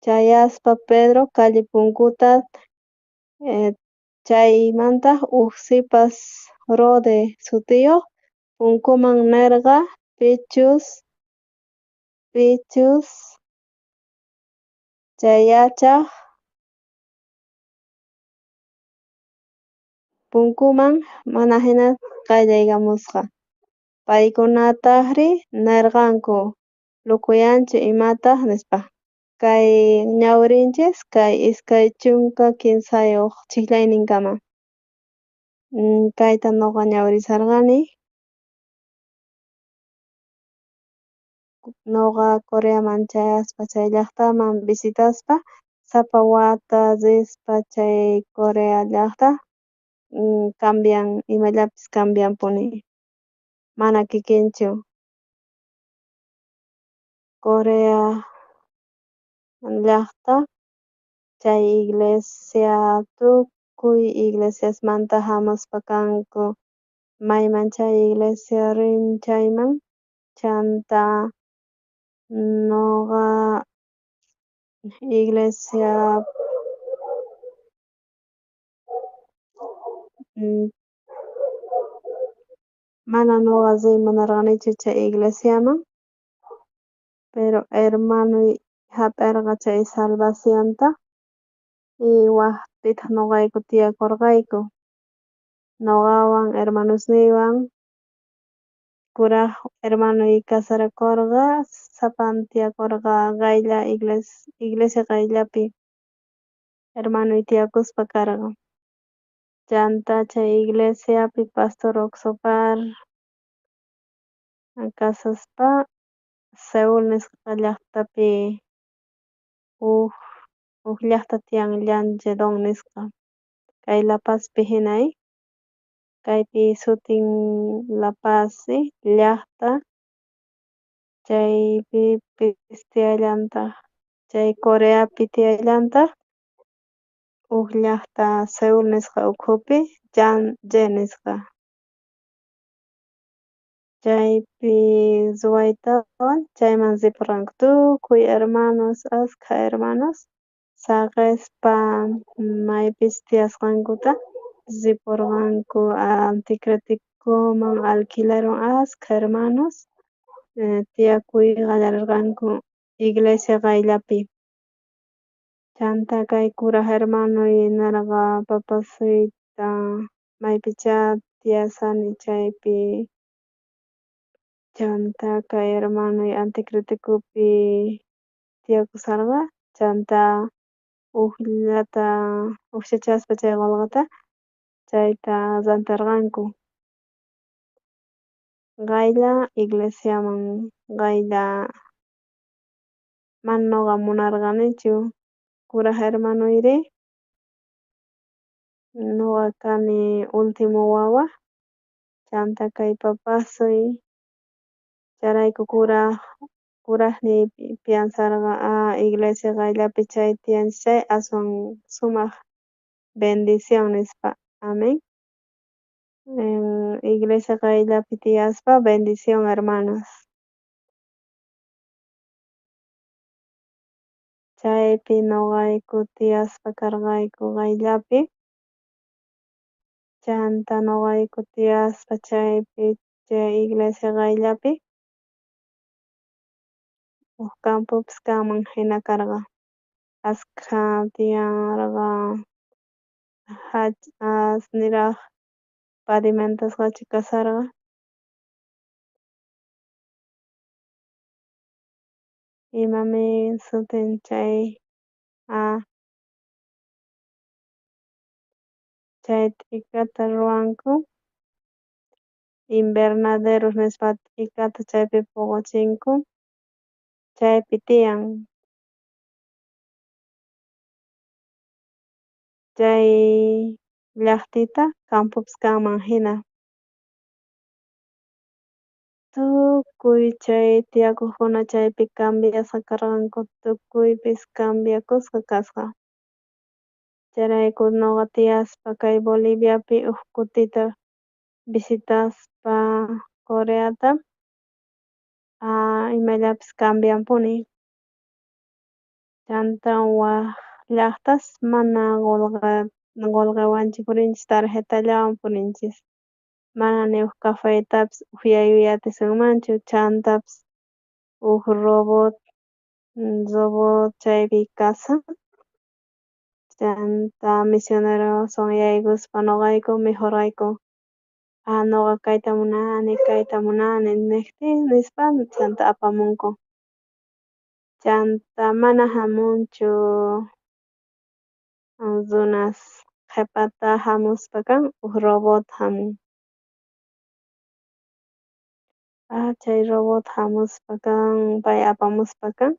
chayaspa Pedro calle punkuta chaymantaj uj sipas Rode sutiyoj punkuman nerqa pichus chay yachaj punkuman mana jina qayllaykamusqa. Paykunatajrí nerqanku locoyanchu imataj nispa. Kay ñawrinchis kay 23 chijllayninkama. Kayta noqa ñawrisarqani. Noqa Coreaman chayaspa chay llajtaman visitaspa sapa wata rispa chay Corea llajta cambian imallapis cambianpuni mana kikinchu. Corea llajta chay iglesia tukuy iglesiasmanta jamuspa kanku mayman chay iglesia rin chayman chanta noqa iglesia mana noqa riy munarqanichu chay iglesiaman pero hermanoy jap'erqa chay salvacionta y wajpitaj noqayku tiyakorqayku noqawan hermanosniywan kuraj hermanoy casarakorqa sapan tiyakorqa qaylla iglesia qayllapi hermanoy tiyakuspa karqa. Chanta chay iglesiapi pastor Oxopar kasaspa Seúl nisqa llajtapi uj llajta tiyan Llanchedón nisqa kay La Pazpi jina kaypi sutin La Paz llajta chaypipis tiyallantaj chay Coreapi tiyallantaj uj llajta Seúl nisqa ukhupi Yangtze nisqa chaypi ruwaytawan chayman riporqanku tukuy hermanos askha hermanos saqespa maypis tiyasqankuta riporqanku anticritikoman alquilaron askha hermanos tiyakuy qallarerqanku iglesia qayllapi. Chanta kay kuraj hermanoy nerqa papasuyta maypichá tiyasani chaypi chanta kay hermanoy anticritikopi tiyakusharqa chanta ujllata ujchachaspa chay qolqeta chayta rantarqanku qaylla iglesiaman qaylla mana noqa munarqanichu kuraj hermanoyri noqa kani último wawa chanta kay papasuy chayrayku kurajniy piensarqa iglesia qayllapi chay tiyanchis chay aswan sumaj bendición nispa amén. Iglesia qayllapi tiyaspa bendición hermanos. Chaypi noqayku tiyaspa karqayku qayllapi chanta noqayku tiyaspa chaypi chay iglesia qayllapi uj campopis kanman jina karqa askha tiyarqa jallch'as niraj pavimentasqachu kasharqa. Imamin sutin chay chay t'ikata ruwanku invernaderos nispa t'ikata chaypi poqochinku chaypi tiyan chay llajtita campopis kanman jina. Tukuy chay tiyakojkuna chaypi cambiasqa karqanku, tukuypis cambiakusqa kasqa. Chayrayku noqa tiyaspa kay Boliviapi uj kutita visitaspa Coreata imallapis cambianpuni. Chanta waj llajtas mana qolqewanchu purinchis, tarjetallawan purinchis. Mana ni uj cafetapis ujyaykuy atisunmanchu, chantapis uj robot chaypi kashan. Chanta misioneroswan yaykuspa noqayku mikhorqayku. Ah, noqa kayta munani, kayta munani nejtin nispa chanta apamunku. Chanta mana jamunchu runas qhepata jamuspa kan uj robot jamun. Ah, chay robot jamuspa kan, pay apamuspa kan,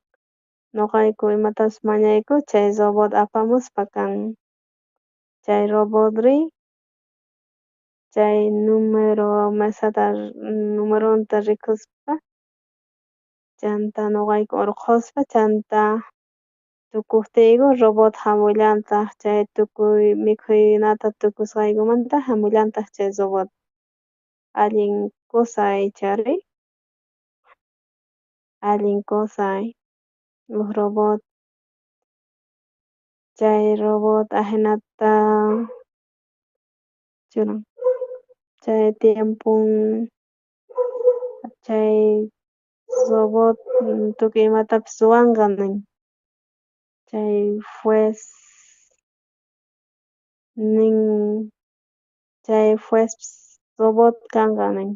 noqayku imatapis mañayku chay robot apamuspa kan. Chay robotri chay número mesata numeronta rikuspa chanta noqayku orqhospa chanta tukojtiyku robot jamullantaj chay tukuy mikhunata tukusqaykumanta jamullantaj chay robot. Allin cosa ichari, allin cosa uj robot. Chay robot ajinata churan. Chay tiempon chay robot tukuy imatapis ruwanqa nin. Chay juez nin, chay juezpis robot kanqa nin.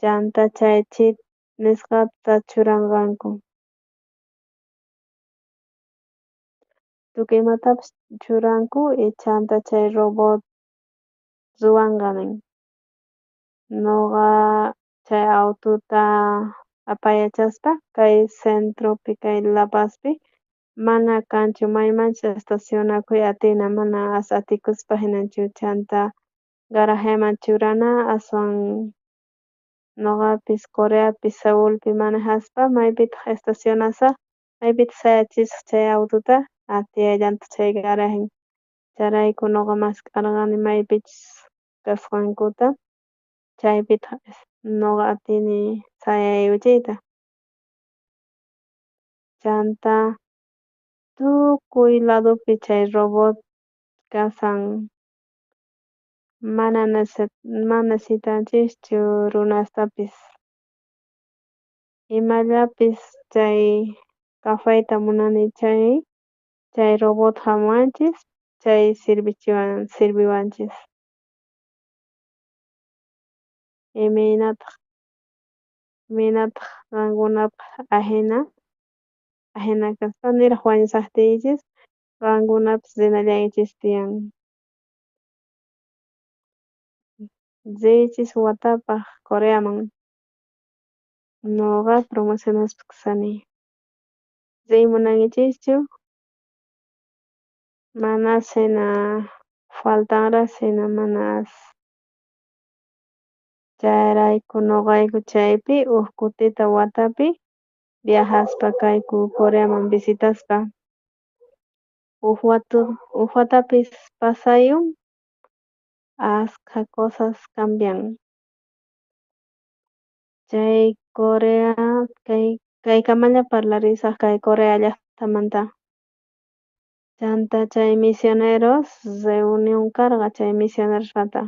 Chanta chay chip nisqata churanqanku. Tukuy imatapis churanku y chanta chay robot ruwanqa nin. Noqa chay autota apayachaspa kay centropi kay La Pazpi mana kanchu maymanchus estacionakuy atina mana as atikuspa jinachu chanta garajeman churana aswan noqapis Coreapi Seulpi manejaspa maypitaj estacionasaj maypitaj sayachisaj chay autota atiyallantaq chay garajen. Chayrayku noqa mask'arqani maypichus kasqankuta chaypitaj noqa atini sayaykuchiyta. Chanta tukuy ladopi chay robot kashan mana necesitanchischu runastapis. Imallapis chay cafeta munani chay chay robot jamuwanchis chay sirviwanchis. Imaynataq qankunapaj ajina ajina kaspa niraj wañushajtiykichis qankunapis rinallaykichis tiyan. Riychis watapaj Coreaman. Noqa promocionaspa kashani. Riy munankichischu? Manas hina faltanraq hina manas. Chayrayku noqayku chaypi uj kutita watapi viajaspa kayku Coreaman visitaspa. Uj watapis pasayun askha cosas cambian. Chay Corea kaykamalla parlarisaj kay Corea llajtamanta. Chanta chay misioneros reunión karqa chay misionerospata.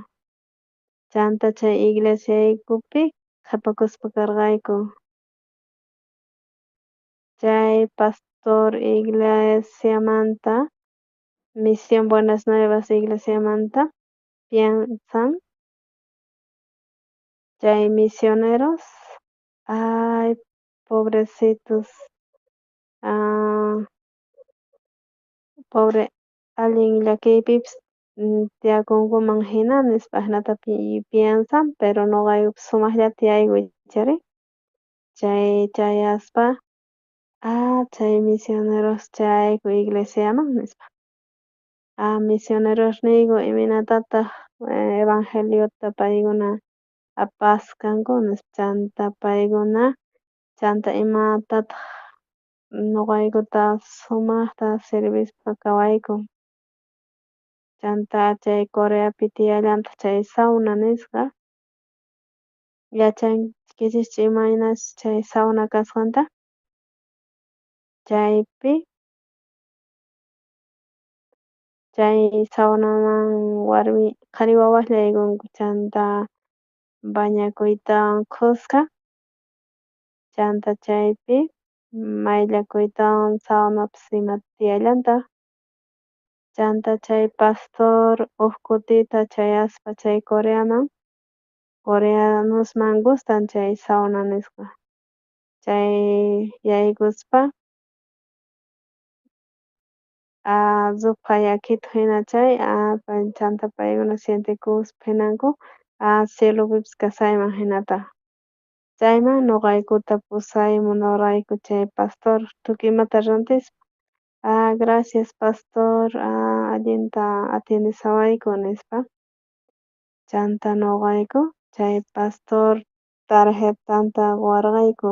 Chanta chay iglesiaykupi qhepakuspa karqayku. Chay pastor iglesiamanta Misión Buenas Nuevas iglesiamanta piensan chay misioneros ay pobrecitos pobre allin llakiypipis tiyakunkuman jina nispa ajinata piensan pero noqaykupis sumajllata tiyayku ichari. Chay chayaspa chay misioneros chayayku iglesiaman nispa. Misionerosniyku imaynatataq evangeliota paykuna. Apasqanku nispa. Chanta paykuna chanta imatataj noqaykuta sumajta sirvispa kawayku. Chanta chay Coreapi tiyallantaj chay sauna nisqa. Yachankichischu imaynas chay sauna kasqanta? Chaypi chay saunaman warmi qhari wawaslla yaykunku chanta bañakuytawan khuska chanta chaypi mayllakuytawan saunapis ima tiyallantaj. Chanta chay pastor uj kutita chayaspa chay Coreaman, coreanosman gustan chay sauna nisqa. Chay yaykuspa ruphay yakito hina chay chanta paykuna sientekuspa jinanku cielopipis kashayman jinata. Chayman noqaykuta pusaymunarayku chay pastor tukuy imata rantispa. Gracias pastor, allinta atiendeshawayku nispa. Chanta noqayku chay pastor tarjetanta qowarqayku.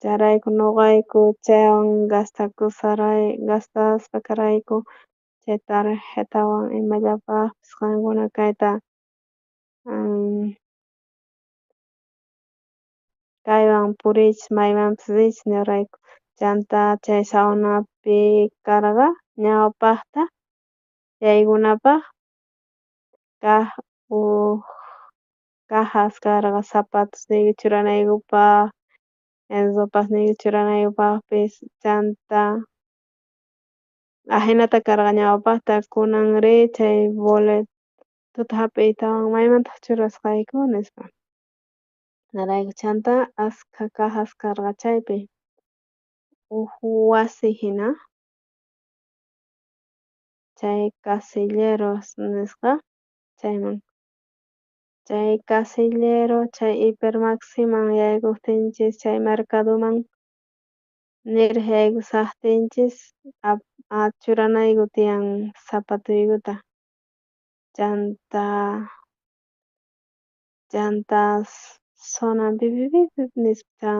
Chayrayku noqayku chaywan gastaspa karayku chay tarjetawan imallapajpis qankuna kayta kaywan puriychis maymanpis riychis niwarqayku. Chanta chay saunapi karqa ñawpajta yaykunapaj kaj uj cajas karqa zapatosniyku churanaykupaj, ropasniyku churanaykupajpis. Chanta ajinata karqa ñawpajta, kunanrí chay boletota jap'iytawan maymantaj churasqayku nispa. Narayku chanta askha cajas karqa chaypi uj wasi jina chay casilleros nisqa chayman. Chay casillero chay hipermaximan yaykojtinchis chay mercadoman niraj yaykushajtinchis churanayku tiyan zapatoykuta. Chanta sonan pipipip nispa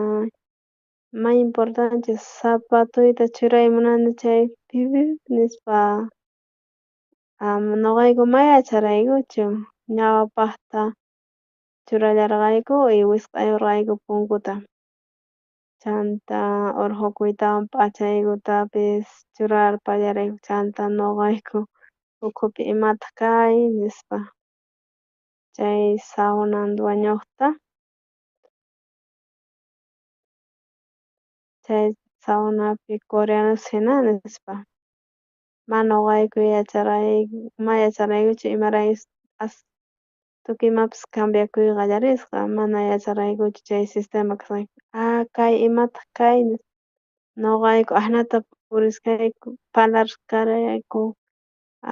may importante zapatoyta churay munani chay pipipip nispa. Noqayku may yacharaykuchu ñawpajta churallarqayku y wisq'ayorqayku punkuta. Chanta orqhokuytawan p'achaykutapis churarpallarayku. Chanta noqayku ukhupi imataj kay nispa. Chay sauna dueñojta chay saunapi coreanos jina nispa. Ma noqayku yacharaykuchu imaraykus tukuy imapis cambiakuy qallarisqa, mana yacharaykuchu chay sistema kasqanta. Kay imataj kay noqayku ajinata purisqayku parlarqarayku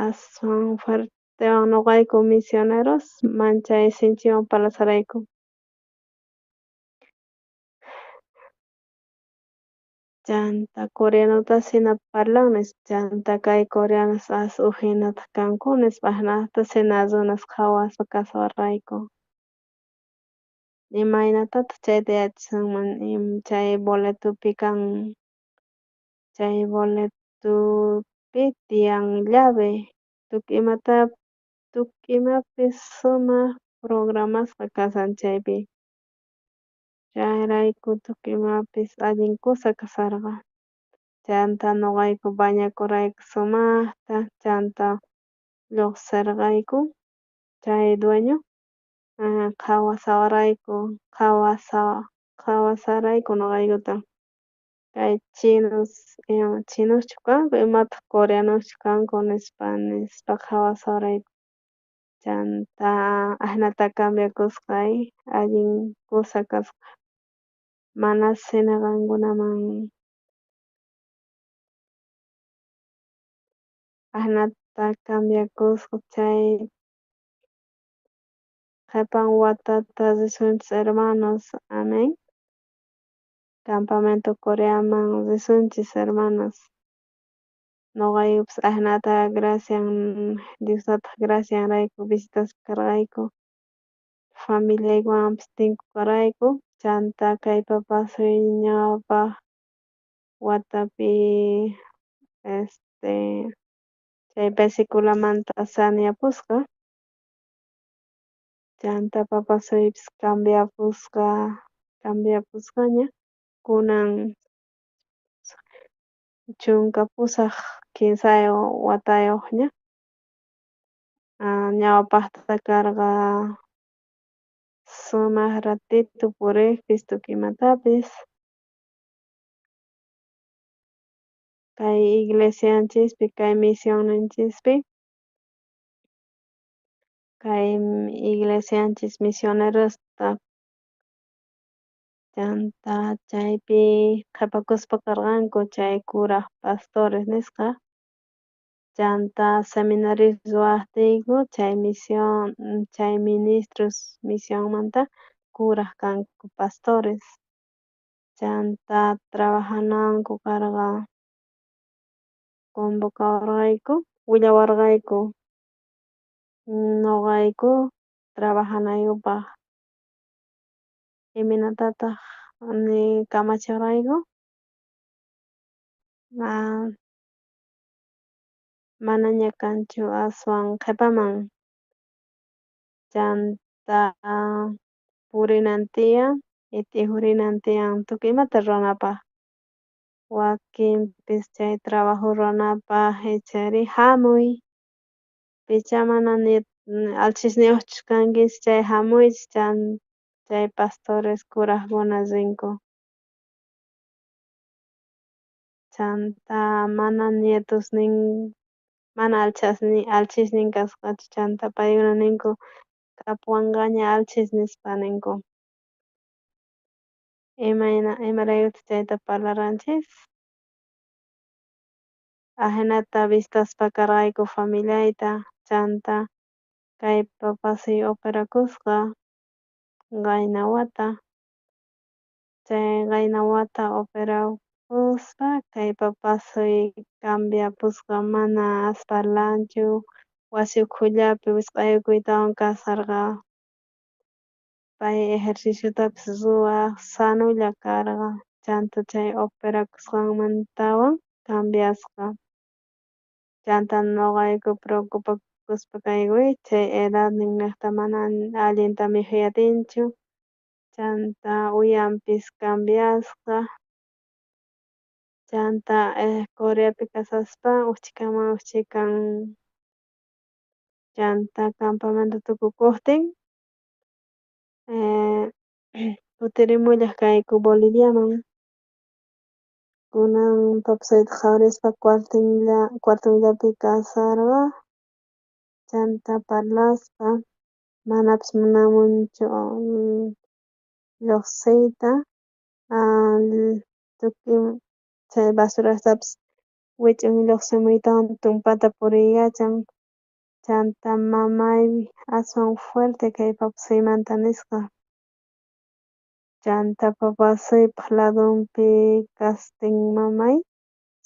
aswan fuertewan noqayku misioneros manchay sinchiwan parlasharayku. Chanta coreanotas jina parlan nispa. Chanta kay coreanos as uj jinataj kanku nispa. Ajinata jina runas qhawaspa kasuwarqayku. Imaynatataj chayta yachasunman chay boletopi kan chay boletopi tiyan llave tukuy imapis sumaj programasqa kashan chaypi. Chayrayku tukuy imapis allin kusa kasharqa. Chanta noqayku bañakurayku sumajta, chanta llojserqayku chay dueño qhawashawarayku qhawasharayku noqaykuta. Kay chinos chinoschu kanku imataj coreanoschu kanku nispa qhawashawarayku. Chanta ajinata cambiakusqay allin kusa kasqa. Manas jina qankunaman ajinata cambiakusqa chay qhepan watata risunchis hermanos, amén. Campamento Coreaman risunchis hermanos. Noqaykupis ajinata gracian Diostataj gracianrayku visitaspa karqayku. Familiaywanpis tinkukarqayku. Chanta kay papasuy ñawpaj watapi chay vesiculamanta saniyapusqa. Chanta papasuypis cambiapusqa, cambiapusqaña kunan 18 3 watayojña. Ñawpajta karqa sumaj ratito purejpis tukuy imatapis. Kay iglesianchispi kay misionninchispi kay iglesianchis misionerosta chanta chaypi qhepakuspa karqanku chay kuraj pastores nisqa chanta seminario ruwajtiyku chay misión chay ministros misionmanta kuraj kanku pastores chanta trabajananku karqa convocawarqayku willawarqayku noqayku trabajanaykupaj imaynatataj kamachiwarqayku manaña kanchu aswan qhepaman chanta purinan tiyan y t'ijurinan tiyan tukuy imata ruwanapaj wakinpis chay trabajo ruwanapaj ichari jamuy pichá mana allchhisniyojchus kankichis chay jamuychis chay pastores kurajkuna rinku chanta mana nietosnin mana allchhisnin kasqachu chanta paykuna ninku kapuwanqaña allchhis nispa ninku. Imayna imaraykutaj chayta parlarqanchis ajinata vistaspa karqayku familiayta chanta kay papasuy operakusqa qayna wata chay qayna wata operakuspa kay papasuy cambiapusqa mana as parlanchu wasi ukhullapi wisq'aykuytawan kasharqa pay ejerciciotapis ruwaj sanolla karqa chanta chay operakusqanmantawan cambiasqa chanta noqayku preocupakuspa kayku chay edadninnejta mana allinta mikhuy atinchu chanta uyanpis cambiasqa chanta Coreapi kashaspa uj chhikaman uj chhikan chanta campamento tukukojtin kutirimullaj kayku Boliviaman kunan papasuyta qhawarispa cuartonllapi kasharqa chanta parlaspa manapis munamunchu llojsiyta tukuy chay basurastapis wich'un llojsimuytawan tumpata puriykachan chanta mamay aswan fuerte kay papasuymanta nisqa chanta papasuypaj ladonpi kastin mamay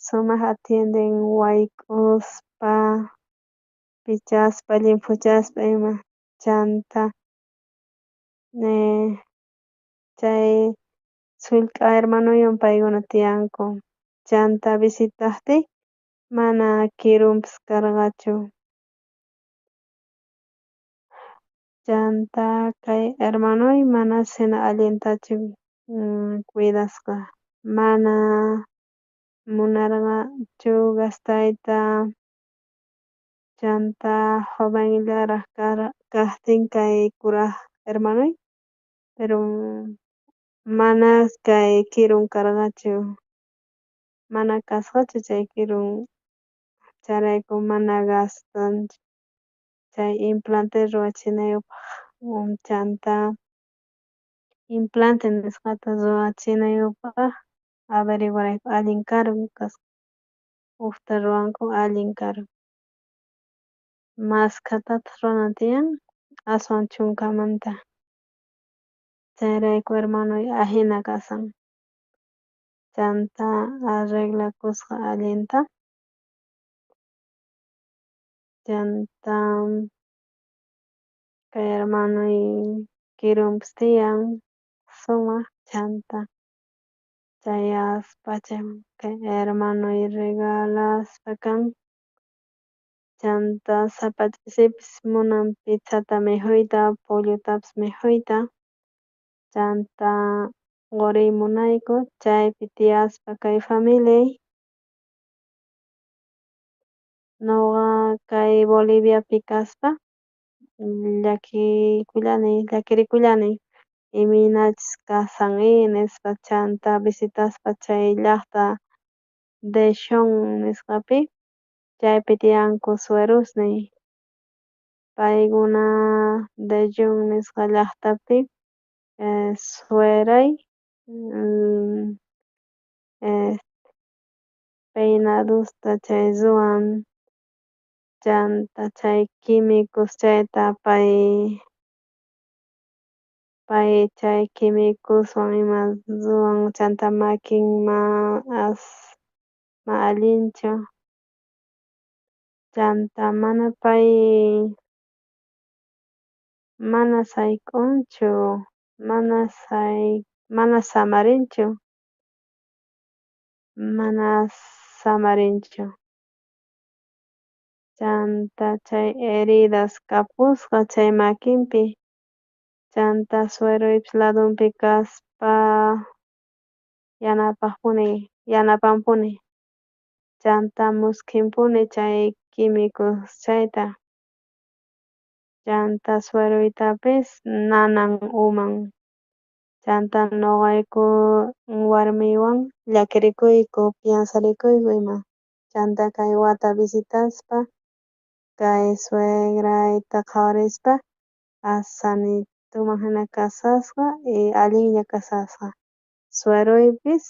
sumaj atienden wayk'uspa pichaspa llimphuchaspa ima chanta chay sullk'a hermanoywan paykuna tiyanku chanta visitajtiy mana kirunpis karqachu chanta kay hermanoy manasina allintachu cuidasqa mana munarqachu gastayta chanta jovenllaraj kajtin kay kuraj hermanoy pero mana kay kirun karqachu mana kasqachu chay kirun chayrayku mana gastanchu chay implante ruwachinaypaj chanta implante nisqata ruwachinaypaj averiguarayku allin karu kasqa ujta ruwanku allin karu maskhatataj ruwanan tiyan aswan chunkamanta chayrayku hermanoy ajina kashan chanta arreglakusqa allinta chanta kay hermanoy Kirunpis tiyan sumaj chanta chayaspa chay hermanoy regalaspa kan chanta sapa ch'isipis munan pizzata mikhuyta pollotapis mikhuyta chanta qoriy munayku chaypi tiyaspa kay familiay. Noqa kay Boliviapi kaspa llakikullani llakirikullani imaynachus kasan nispa chanta visitaspa chay llajta Deshon nisqapi chaypi tiyanku suerosniy paykuna Deshon nisqa llajtapi sueray peinadosta chay ruwan chanta chay quimicos chayta pay pay chay quimicoswan ima ruwan chanta makin ma as ma allinchu chanta mana pay mana sayk'unchu mana say mana samarinchu mana samarinchu chanta chay heridas kapusqa chay makinpi chanta sueroypis ladonpi kaspa yanapajpuni yanapanpuni chanta muskhinpuni chay químicos chayta chanta sueroytapis nanan uman chanta noqayku warmiywan llakirikuyku piensarikuyku ima chanta kay wata visitaspa kay suegrayta qhawarispa as sanituman jina kasasqa y allinlla kasasqa sueroypis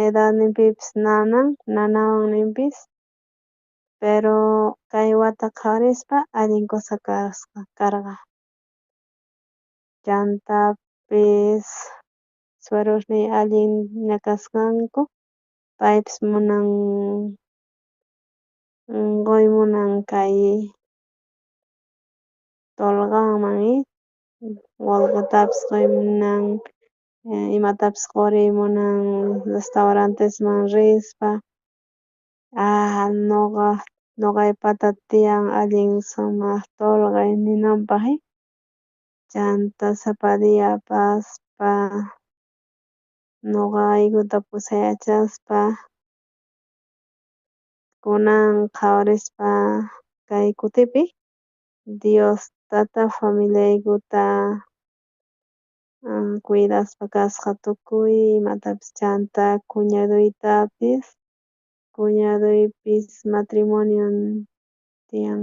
edadninpipis nanan nanawanninpis pero kay wata qhawarispa allin cosa kasqa karqa chantapis suerosniy allinña kasqanku paypis munan qoy munan kay tolqanman qolqetapis qoy munan imatapis qoriy munan restaurantesman rispa ah noqa noqaypata tiyan allin sumaj tolqay ninanpaj chanta sapa día apaspa noqaykuta pusayachaspa kunan qhawarispa kay kutipi Dios tata familiaykuta cuidaspa kasqa tukuy imatapis chanta cuñadoytapis cuñadoypis matrimonion tiyan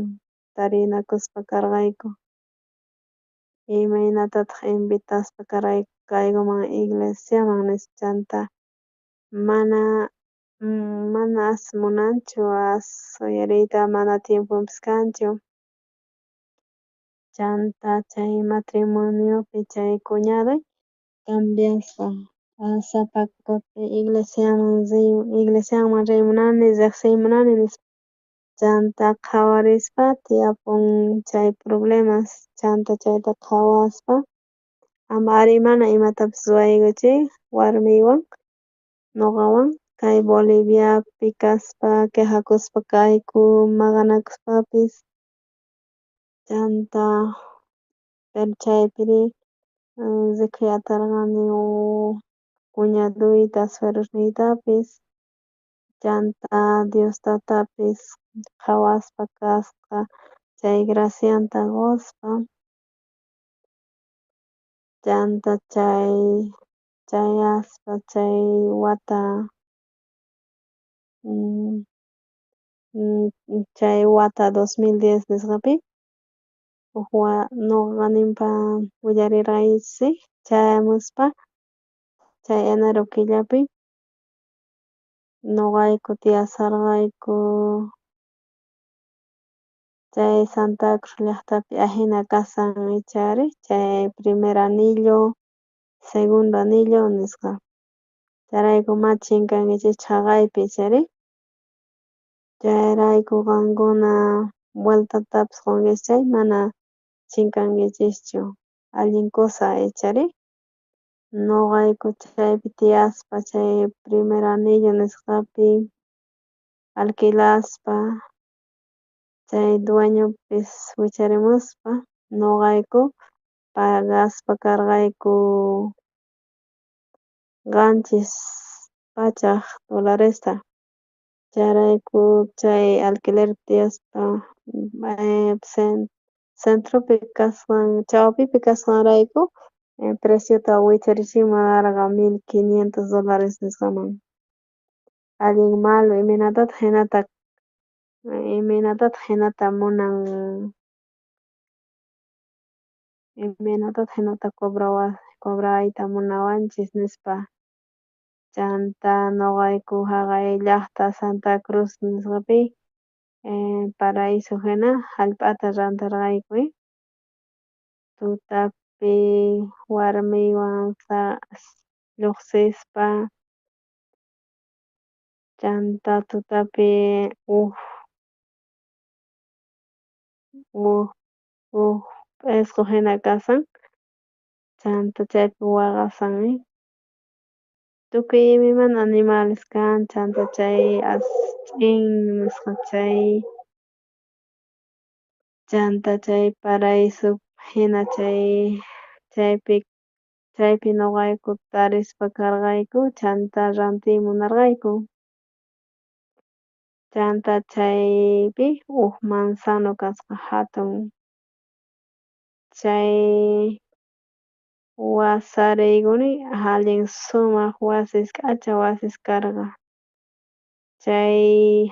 tarinakuspa karqayku imaynatataj invitaspa karqayku kaykuman iglesiaman nispa chanta mana mana as munanchu as uyariyta mana tiemponpis kanchu chanta chay matrimoniopi chay cuñadoy cambiasqa sapa kuti iglesiaman riy iglesianman riy munani rejsiy munani nispa chanta qhawarispa tiyapun chay problemas chanta chayta qhawaspa ama ari mana imatapis ruwaykuchej warmiywan noqawan kay Boliviapi kaspa quejakuspa kayku maqanakuspapis chanta pero chaypiri rikuy atarqani cuñadoyta suerosniytapis chanta Dios tatapis qhawaspa kasqa chay gracianta qospa chanta chay chayaspa chay wata chay wata 2010 nisqapi uj noqa ninpa willarirqaychis chayamuspa chay enero killapi noqayku tiyasharqayku chay Santa Cruz llajtapi ajina kasan ichari chay primer anillo segundo anillo nisqa chayrayku ma chinkankichischu jaqaypi ichari chayrayku qankuna vueltatapis qonkichis chay mana chinkankichischu. Allin cosa, ichari? Noqayku chaypi tiyaspa chay primer anillo nisqapi alquilaspa chay dueñopis wicharimuspa noqayku pagaspa karqayku 700 dolaresta chayrayku chay alquilerpi tiyaspa centropi kasqan chawpipi kasqanrayku preciota wicharichimunarqa 1500 dólares nisqaman. Allin malo imaynatataq hinata imaynatataq hinata munan imaynatataq hinata cobrayta munawanchis nispa. Chanta noqayku jaqay llaqta Santa Cruz nisqapi paraíso hina jallp'ata rantirqayku tutapi warmiywan lluqsispa chanta tutapi uj uj p'esqo hina kashan chanta chaypi waqashan tukuy imaymana animales kan chanta chay as ch'in nisqa chay chanta chay paraíso hina chay chaypi noqayku tarispa karqayku chanta rantiy munarqayku. Chanta chaypi uj manzano kasqa jatun chay wasariykuni allin sumaq wasis k'acha wasis karqa chay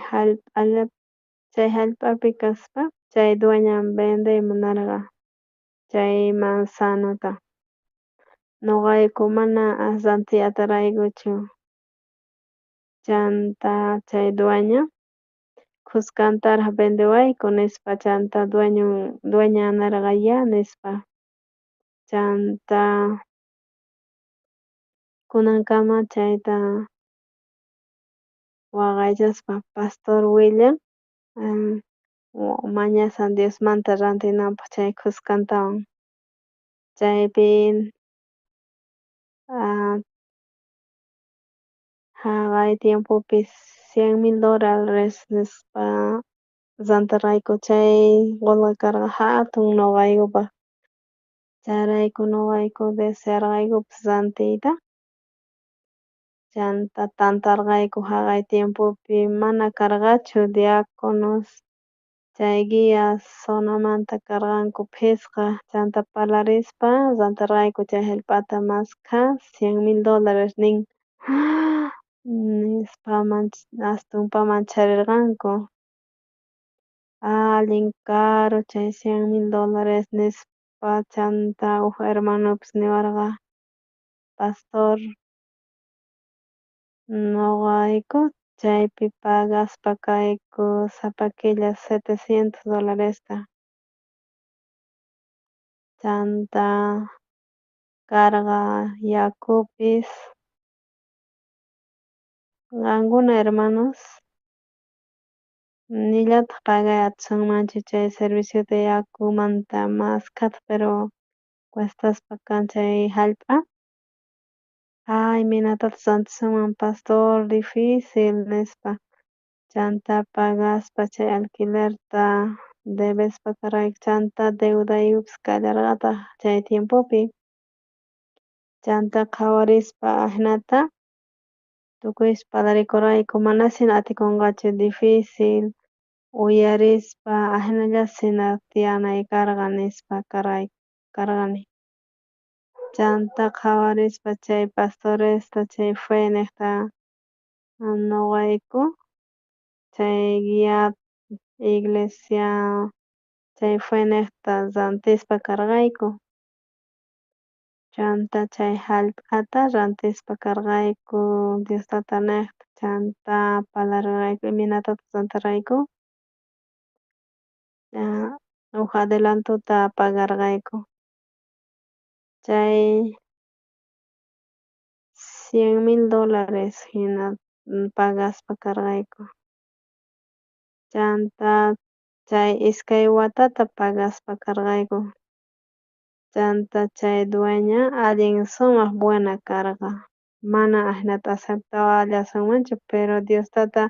jallp'api kaspa chay dueña vendey munarqa chay manzanota noqayku mana rantiy atirqaykuchu chanta chay dueña khuskantaraj vendewayku nispa chanta dueña nerqa ya nispa chanta kunankama chayta waqaychaspa pastor willan mañashan Diosmanta rantinanpaq chay khuskantawan chaypi jaqay tiempopi 100.000 dólares nispa rantirqayku chay qolqe karqa jatun noqaykupaq chayrayku noqayku desearqaykupis rantiyta chanta tantarqayku jaqay tiempopi mana karqachu diáconos chay guías zonamanta karqanku phisqa chanta parlarispa rantirqayku chay jallp'ata maskha 100.000 dólares nin nispa as tumpaman mancharirqanku allin caro chay 100.000 dólares nispa chanta uj hermanopis niwarqa pastor noqayku chaypi pagaspa kayku sapa killa 700 dolaresta chanta karqa yakupis qankuna hermanos nillataq pagay atisunmanchu chay serviciota yakumanta maskhata pero cuestaspa kan chay jallp'a ay imaynatataq rantisunman pastor difícil nispa chanta pagaspa chay alquilerta debespa karqayku chanta deudaykupis kallarqataq chay tiempopi chanta qhawarispa ajinata tukuypis parlarikurqayku manasina atikunqachu difícil uyarispa ajinallasina tiyanay karqa nispa karqani chanta qhawarispa chay pastoresta chay fe nejta noqayku chay guía iglesia chay fe nejta rantispa karqayku chanta chay jallp'ata rantispa karqayku Dios Tata nejta chanta parlarerqayku imaynatataq rantirqayku uj adelantota pagarqayku chay 100.000 dólares jina pagaspa karqayku chanta chay iskay watata pagaspa karqayku. Chanta chay dueña allin sumaj buena karqa, mana ajinata aceptawallasunmanchu pero Dios tata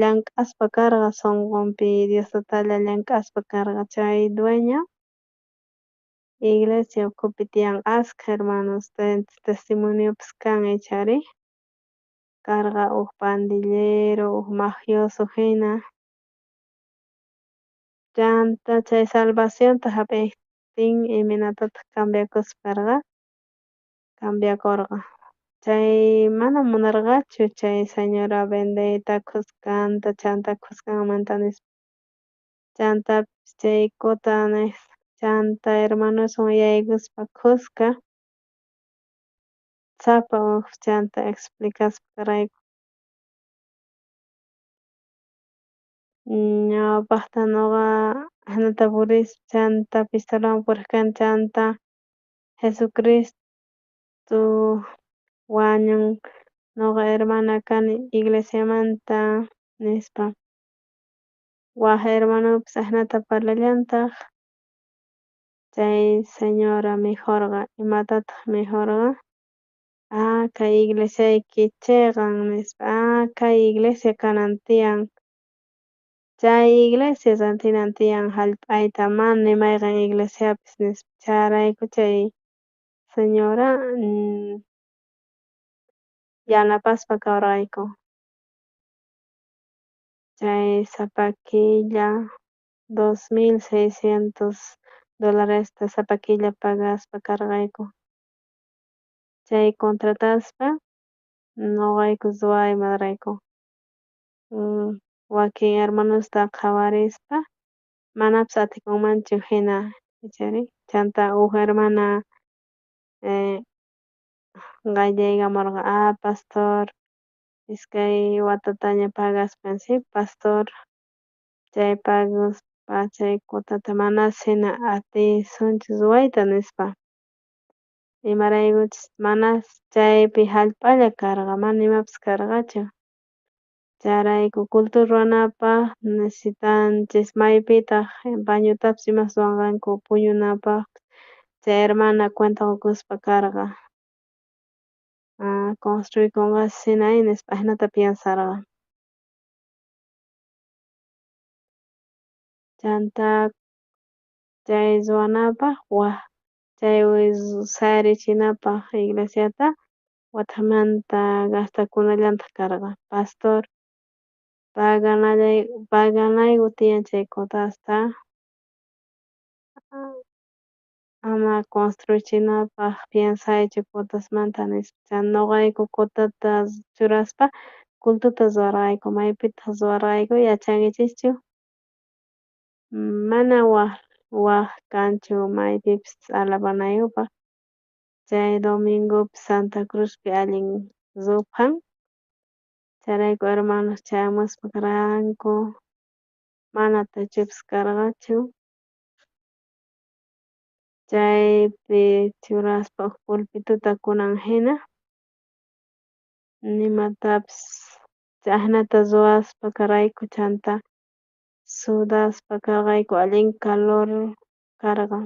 llank'aspa karqa sonqonpi Dios tatalla llank'aspa karqa chay dueña iglesia ukhupi tiyan askha hermanos testimoniopis kan ichari karqa uj pandillero uj mafioso jina chanta chay salvacionta jap'ejtin imaynatataj cambiakuspa karqa cambiakorqa chay mana munarqachu chay señora vendeyta khuskanta chanta khuskanmanta nispa chantapis chay cuota nej chanta hermanoswan yaykuspa khuska sapa uj chanta explicaspa karqayku. Ñawpajta noqa ajinata purispa chanta pistolawan purej kani chanta Jesucristo wañun noqa hermana kani iglesiamanta nispa waj hermanopis ajinata parlallantaj chay señora mikhorqa imatataj mikhorqa ah kay iglesiayki cheqan nispa ah kay iglesia kanan tiyan chay iglesia rantinan tiyan jallp'ayta mana ni mayqen iglesiapis nispa chayrayku chay señora yanapaspa kawarqayku chay sapa killa 2600 dolaresta sapa killa pagaspa karqayku chay contrataspa noqayku ruwayman riyku wakin hermanosta qhawarispa manapis atikunmanchu jina ichari chanta uj hermana qayllaykamorqa ah pastor iskay watataña pagaspa si pastor chay pagospa chay cuotata manas jina atisunchu ruwayta nispa imaraykuchus manas chaypi jallp'alla karqa mana imapis karqachu chayrayku culto ruwanapaj necesitanchis maypitaj bañotapis imas ruwanqanku puñunapaj chay hermana cuenta qokuspa karqa construykunqas jina nispa ajinata piensarqa chanta chay ruwanapaj waj chay sayarichinapaj iglesiata watejmanta gastakunallantaj karqa pastor paganayku tiyan chay cuotasta ama construchinapaj piensaychu cuotasmanta nispa chanta noqayku cuotata churaspa cultota ruwarqayku maypitaj ruwarqayku yachankichischu mana waj waj kanchu maypipis alabanaykupaj chay domingopi Santa Cruzpi allin ruphan chayrayku hermanos chayamuspa karqanku mana techopis karqachu chaypi churaspa uj pulpituta kunan jina nimatapis ajinata ruwaspa karqayku chanta sudaspa karqayku allin calor karqa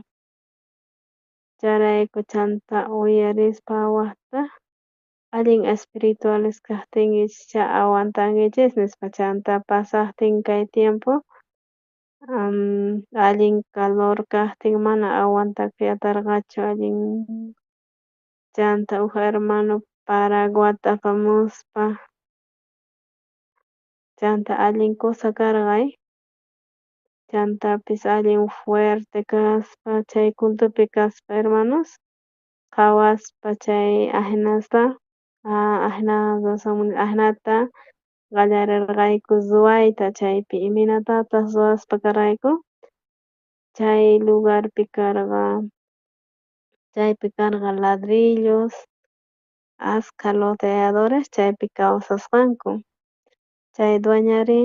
chayrayku chanta uyarispa wajta allin espirituales kajtinkichis aguantankichis nispa chanta pasajtin kay tiempo allin calor kajtin mana aguantakuy atarqachu allin chanta uj hermano paraguata apamuspa chanta allin kusa karqa chantapis allin fuerte kaspa chay cultopi kaspa hermanos qhawaspa chay ajinasta ajinata qallarerqayku ruwayta chaypi imaynatataj ruwaspa karqayku chay lugarpi karqa chaypi karqa ladrillos askha loteadores chaypi kawsasqanku chay dueñari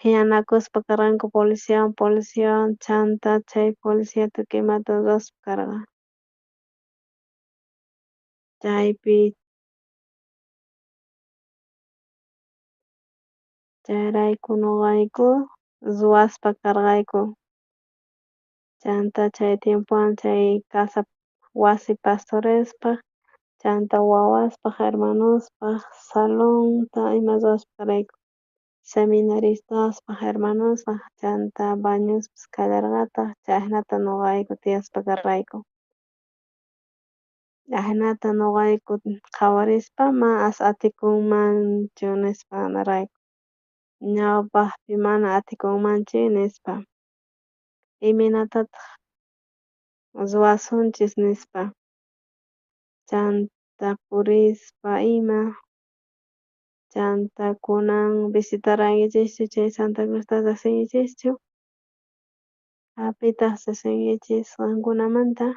phiñanakuspa karqanku policiawan policiawan chanta chay policia tukuy imata ruwaspa karqa chaypi chayrayku noqayku ruwaspa karqayku. Chanta chay tiempowan chay casa wasi pastorespaj, chanta wawaspaj, hermanospaj, salonta ima ruwaspa karqayku, seminaristaspaj, hermanospaj, chanta bañospis kallarqataj, chay ajinata noqayku tiyaspa karqayku. Ajinata noqayku qhawarispa ma as atikunmanchu nispa nerqayku, ñawpajpi mana atikunmanchu nispa, imaynatataj ruwasunchis nispa, chanta purispa ima, chanta kunan visitarqankichischu chay Santa Cruzta rejsinkichischu, pitaj rejsinkichis qankunamanta,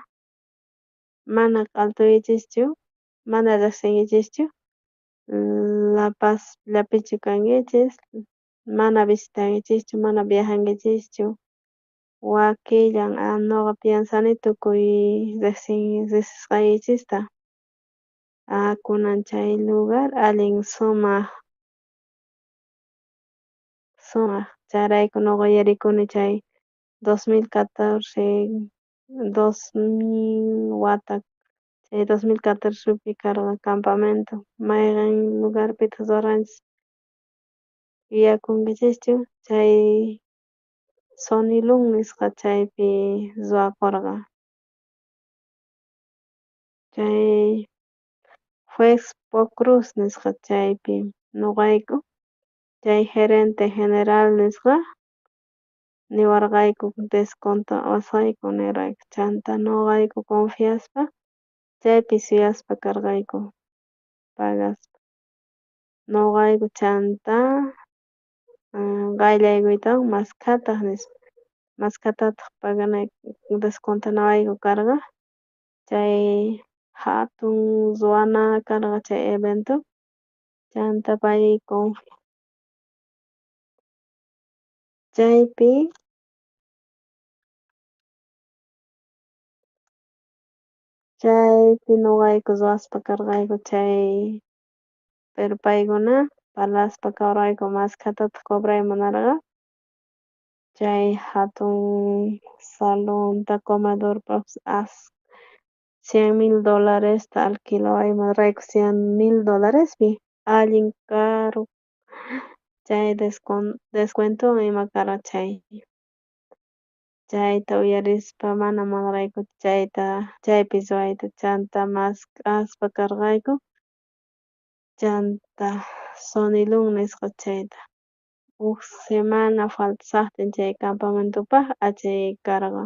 mana q'altuykichischu, mana rejsinkichischu, La Pazllapichu kankichis, mana visitankichischu, mana viajankichischu, wakillan noqa piensani tukuy rejsisqaykichista. Kunan chay lugar allin sumaj sumaj, chayrayku noqa yuyarikuni chay 2014 2000 wata chay 2014pi karqa campamento mayqen lugarpitaj ruwarqanchis yuyakunkichischu chay Sonilun nisqa chaypi ruwakorqa chay Fexpo Cruz nisqa chaypi noqayku chay gerente general nisqa niwarqayku descontawasqayku nirqayku chanta noqayku confiaspa chaypi suyaspa karqayku pagaspa noqayku chanta qayllaykuytawan maskhataj nispa maskhatataq paganayku descontanawayku karqa chay jatun ruwana karqa chay evento chanta pay chaypi chaypi noqayku ruwaspa karqayku chay pero paykuna parlaspa kawarqayku maskhatataq cobray munarqa chay jatun salonta comedorpajpis as 100.000 dolaresta alquilaway munarqayku 100.000 dolarespi allin caro chay descuentowan ima karqa chay chayta uyarispa mana munarqaykuchu chayta chaypi ruwayta chanta mask'aspa karqayku chanta Sonilun nisqa chayta uj semana faltashajtin chay campamentopaj achay karqa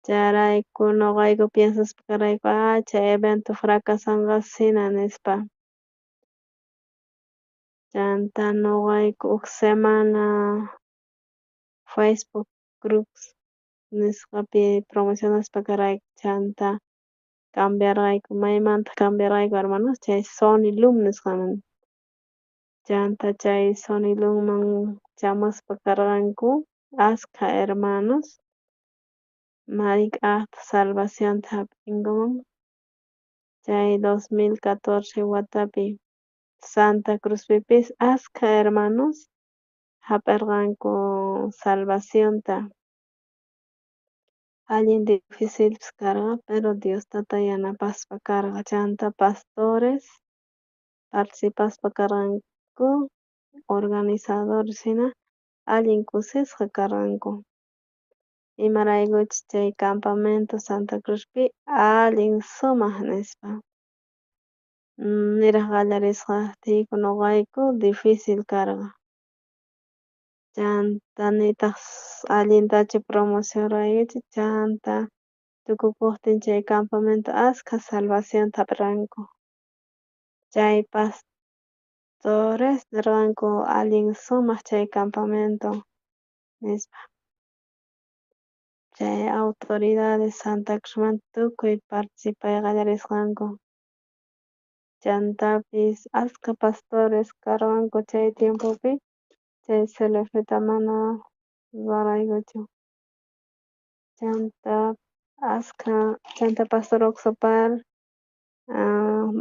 chayrayku noqayku piensaspa karqayku chay evento fracasanqasina nispa chanta noqayku uj semana Facebook groups nisqapi promocionaspa karqayku chanta cambiarqayku maymantaq cambiarqayku hermanos chay Sonilum nisqaman chanta chay Sonilumman chamuspa karqanku askha hermanos mayk'ajtaj salvacionta jap'inkuman chay 2014 watapi Santa Cruzpipis askha hermanos jap'erqanku salvacionta allin dificilpis karqa pero Dios tata yanapaspa karqa chanta pastores participaspa karqanku organizadores jina allin kusisqa karqanku imaraykuchus chay campamento Santa Cruzpi allin sumaj nispa niraj qallarisqajtiyku noqayku difícil karqa chanta nitaj allintachu promocionarqaykichis chanta tukukojtin chay campamento askha salvacionta jap'erqanku chay pastores nerqanku allin sumaj chay campamento nispa chay autoridades Santa Cruzmanta tukuy participay qallarisqanku chantapis askha pastores karqanku chay tiempopi chay CLFta mana ruwarqaykuchu chanta askha chanta pastor Oxopar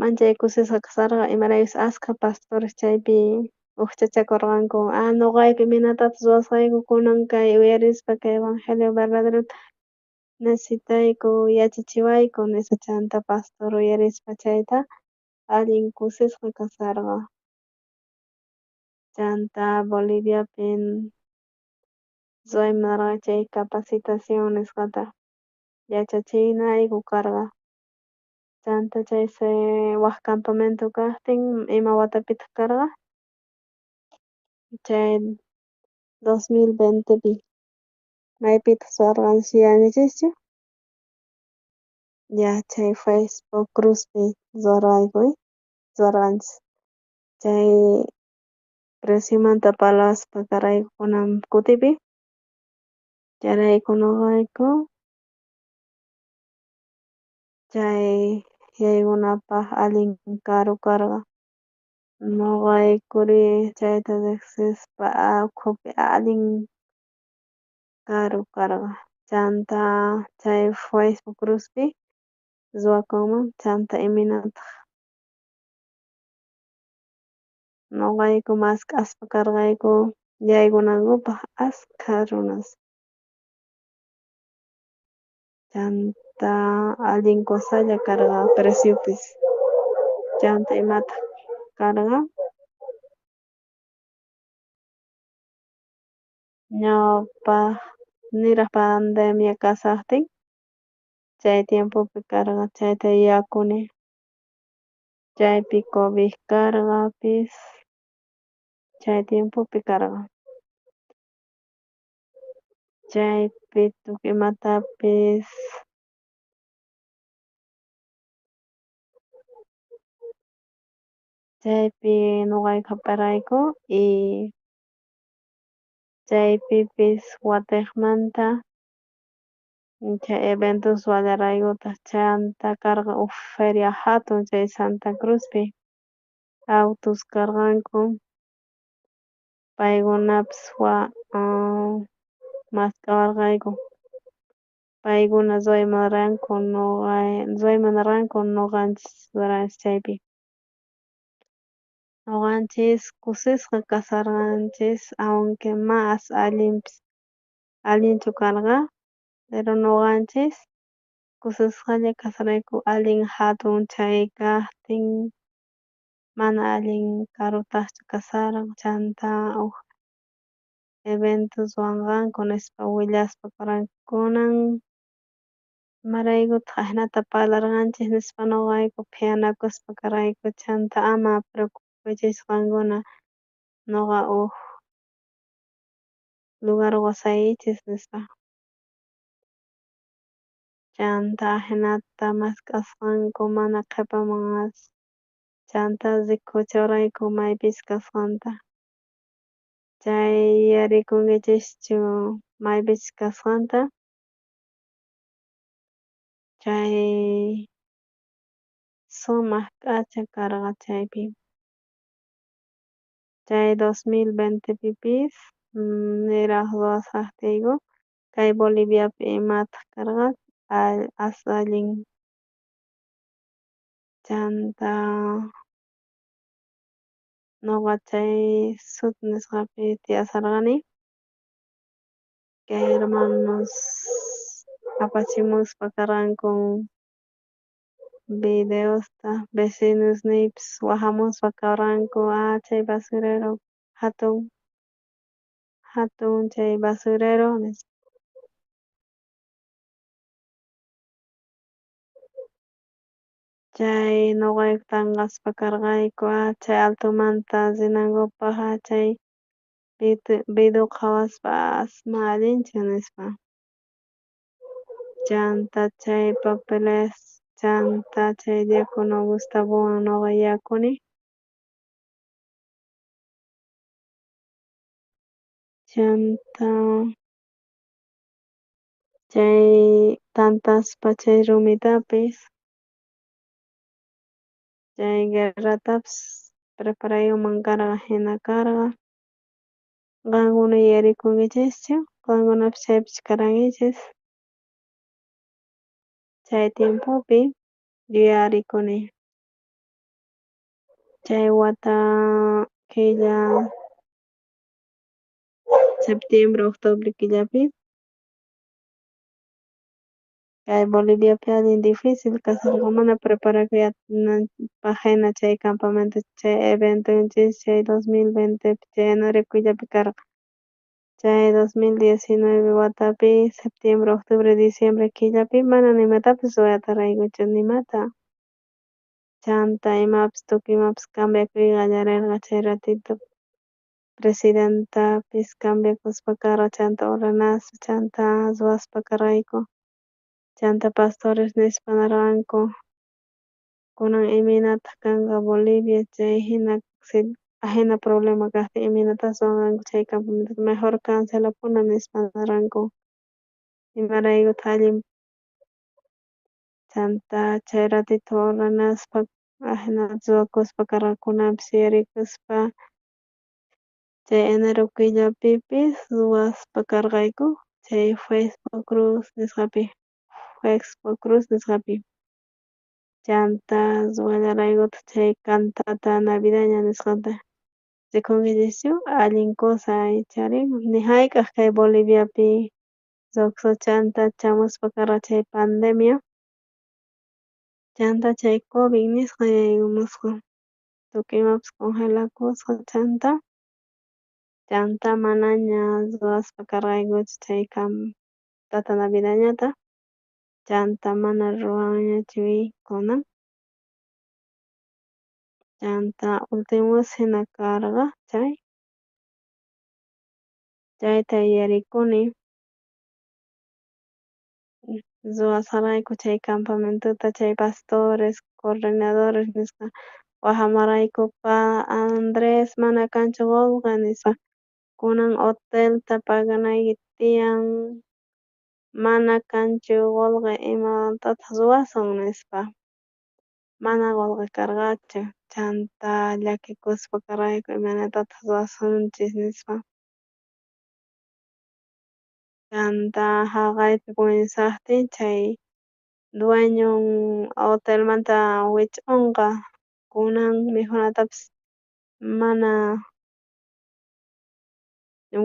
manchay kusisqa kasharqa imaraykuchus askha pastores chaypi. Ujchachakorqanku, ah noqayku imaynatataj ruwasqayku kunan kay uyarispa kay evangelio verdaderota necesitayku yachachiwayku nispa. Chanta pastor uyarispa chayta allin kusisqa kasarqa. Chanta Boliviapi ruway munarqa chay capacitación nisqata yachachinayku karqa. Chanta chay waj campamento kajtin, ima watapitaj karqa? Chay 2020pi maypitaj ruwarqanchis yuyankichischu? Ya chay Facebook Cruzpi ruwarqayku, ruwarqanchis. Chay preciomanta parlaspa karayku kunan kutipi. Chayrayku noqayku chay yaykunapaj allin karu karqa. Noqaykuri chayta rejsispa ukhupi allin karu karqa. Chanta chay Facebook Cruzpi ruwakunman, chanta imaynataj noqayku mask'aspa karqayku yaykunankupaj askha runas. Chanta allin cosalla karqa preciopis. Chanta imataj karqa? Ñawpaj niraj pandemia kasajtin chay tiempopi karqa chayta yuyakuni. Chaypi COVID karqapis chay tiempopi karqa. Chaypi tukuy imatapis chaypi noqayku jap'irqayku y chaypipis watejmanta chay eventos ruwallarqaykutaj. Chanta karqa uj feria jatun chay Santa Cruzpi autos karqanku paykunapis mask'awarqayku. Paykuna ruway munarqanku ruway munarqanku noqanchis ruwarqanchis chaypi. Noqanchis kusisqa kasarqanchis aunque mas allinpis allinchu karqa, pero noqanchis kusisqalla kasarqayku allin jatun chay kajtin mana allin karutajchu kasarqa. Chanta uj eventos ruwanqanku nispa willaspa karqanku. Kunan imaraykutaj ajinata parlarqanchis nispa noqayku phianakuspa karqayku. Chanta ama preocupakuychischu qankuna noqa uj lugar qosaykichis nispa. Chanta ajinata mask'asqanku mana qhepaman chanta rikuchiwarqayku maypis kasqanta. Chay yuyarikunkichischu maypichus kasqanta? Chay sumaq k'acha karqa chaypi. Chay 2020pipis niraj ruwasajtiyku kay Boliviapi imataj karqa as allin. Chanta noqa chay Sud nisqapi tiyasharqani. Kay hermanos apachimuspa karqanku videosta vecinosniypis wajamuspa karqanku ah chay basurero jatun jatun chay basurero nispa. Chay noqayku tanqaspa karqayku ah chay altomanta rinankupaj chay video qhawaspa asma allinchu nispa. Chanta chay papeles chanta chay diácono Gustavowan noqa yuyakuni. Chanta chay tantaspa chay rumitapis chay guerratapis preparaykuman karqa jina karqa. Qankuna yuyarikunkichischu? Qankunapis chaypichu karqankichis? Chay tiempopi yuyarikuni. Chay wata Killa septiembre, octubre killapi. Kay Boliviapi allin difícil kasharqa mana preparakuy atinanpaj jina chay campamento chay eventonchis chay 2020 chay enero killapi karqa. Chay 2019 watapi septiembre, octubre, diciembre killapi mana nimatapis ruway atirqaykuchu nimata. Chanta imapis tukuy imapis cambiakuy qallarerqa chay ratito. Presidentapis cambiakuspa karqa chanta ordenaspa chanta ruwaspa karqayku. Chanta pastores nispa nerqanku kunan imaynataj kanqa Bolivia chay jina ajina problema kajtin imaynatachus ruwanqanku chay campamento mejor cancelapuna nispa nerqanku. Imaraykutaj allin chanta chay ratito ordenaspa ajinata ruwakuspa karqa kunanpis yuyarikuspa chay enero killapipis ruwaspa karqayku chay Fexpo Cruz nisqapi. Fexpo Cruz nisqapi. Chanta ruwallarqaykutaq chay cantata navideña nisqata. Rikunkichischu allin cosa ichari ni hayk'aq kay Boliviapi chanta chamuspa karqa chay pandemia. Chanta chay COVID nisqa yaykumusqa. Tukuy imapis congelakusqa chanta. Chanta manaña ruwaspa karqaykuchu chay cantata navideñata. Chanta mana ruwanñachu kunan. Chanta último jina karqa chay. Chayta yuyarikuni. Ruwasqarayku chay campamentota chay pastores, coordinadores nisqa wajamarayku pa Andrés mana kanchu qolqe nispa. Kunan hotelta paganayki tiyan mana kanchu qolqe imatataq ruwasun nispa. Mana qolqe karqachu chanta llakikuspa karqayku imaynatataq ruwasunchis nispa. Chanta haqaypi puñushajtin chay dueño hotelmanta wich'onqa kunan mikhunatapis mana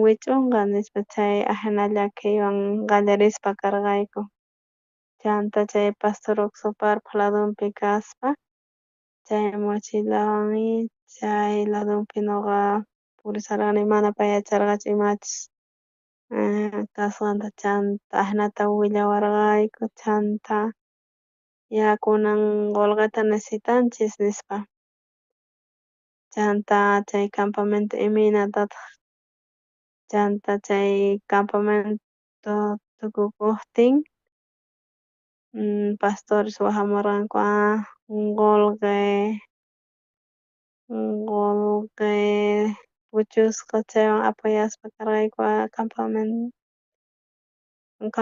wich'onqa nispa chay ajina llakiywan qallarispa karqayku. Chanta chay pastor Oxoparpaj ladonpi kaspa chay mochilawan chay ladonpi noqa purisharqani mana pay yacharqachu imachus kasqanta chanta ajinata willawarqayku chanta ya kunan qolqeta necesitanchis nispa. Chanta chay campamento imaynatataq chanta chay campamento tukukuqtin pastores wajamurqanku qolqe qolqe puchusqa chaywan apoyaspa karqayku campamento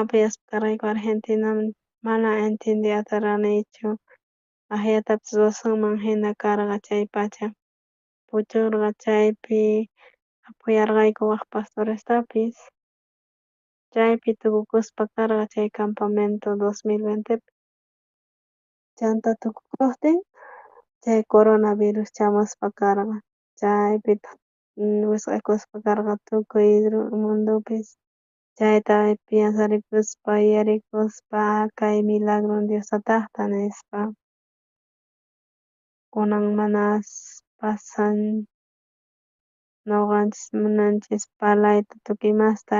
apoyaspa karqayku Argentinaman mana entiendey atirqanichu ajllatapis ruwasunman jina karqa chay pacha puchurqa chaypi apoyarqayku waj pastorestapis chaypi tukukuspa karqa chay campamento 2020 chanta tukukuqtin chay coronavirus chamuspa karqa chaypitaq wisq'akuspa karqa tukuy mundopis chayta piensarikuspa yuyarikuspa kay milagro Dios tatajta nispa kunan manas pasan noqanchis munanchis parlayta tukuy imasta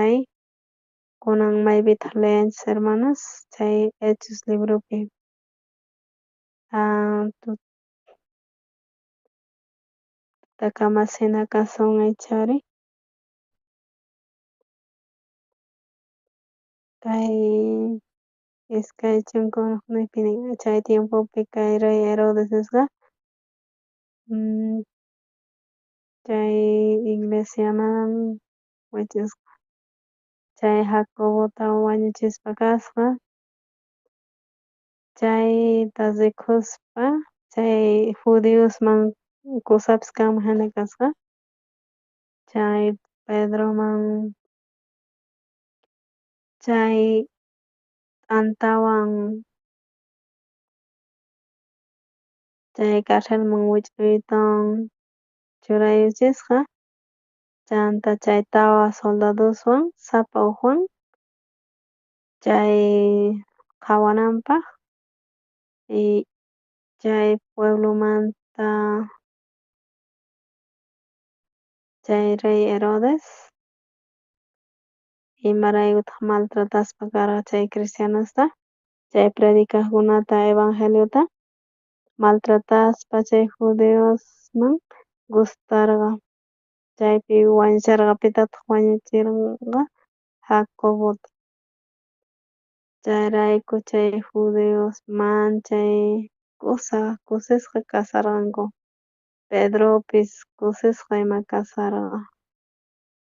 kunan maypitaq leenchis hermanos chay Hechos libropi tutakamas jina kasun ichari kay 21 chay tiempopi kay rey Herodes nisqa chay iglesiaman wich'usqa chay Jacobota wañuchispa kasqa chayta rikuspa chay judiosman cosapis kanman jina kasqa chay Pedroman chay t'antawan chay carcelman wich'uytawan Churayuchisqa chanta chay tawa soldadoswan sapa ujwan chay qhawananpaj y chay pueblomanta chay rey Herodes imaraykutaj maltrataspa karqa chay cristianosta chay predicajkunata evangeliota maltrataspa chay judiosman gustarqa chaypi wañucherqa pitataj wañucherqa Jacobota chayrayku chay judios manchay kusa kusisqa kasharqanku Pedropis kusisqa ima kasharqa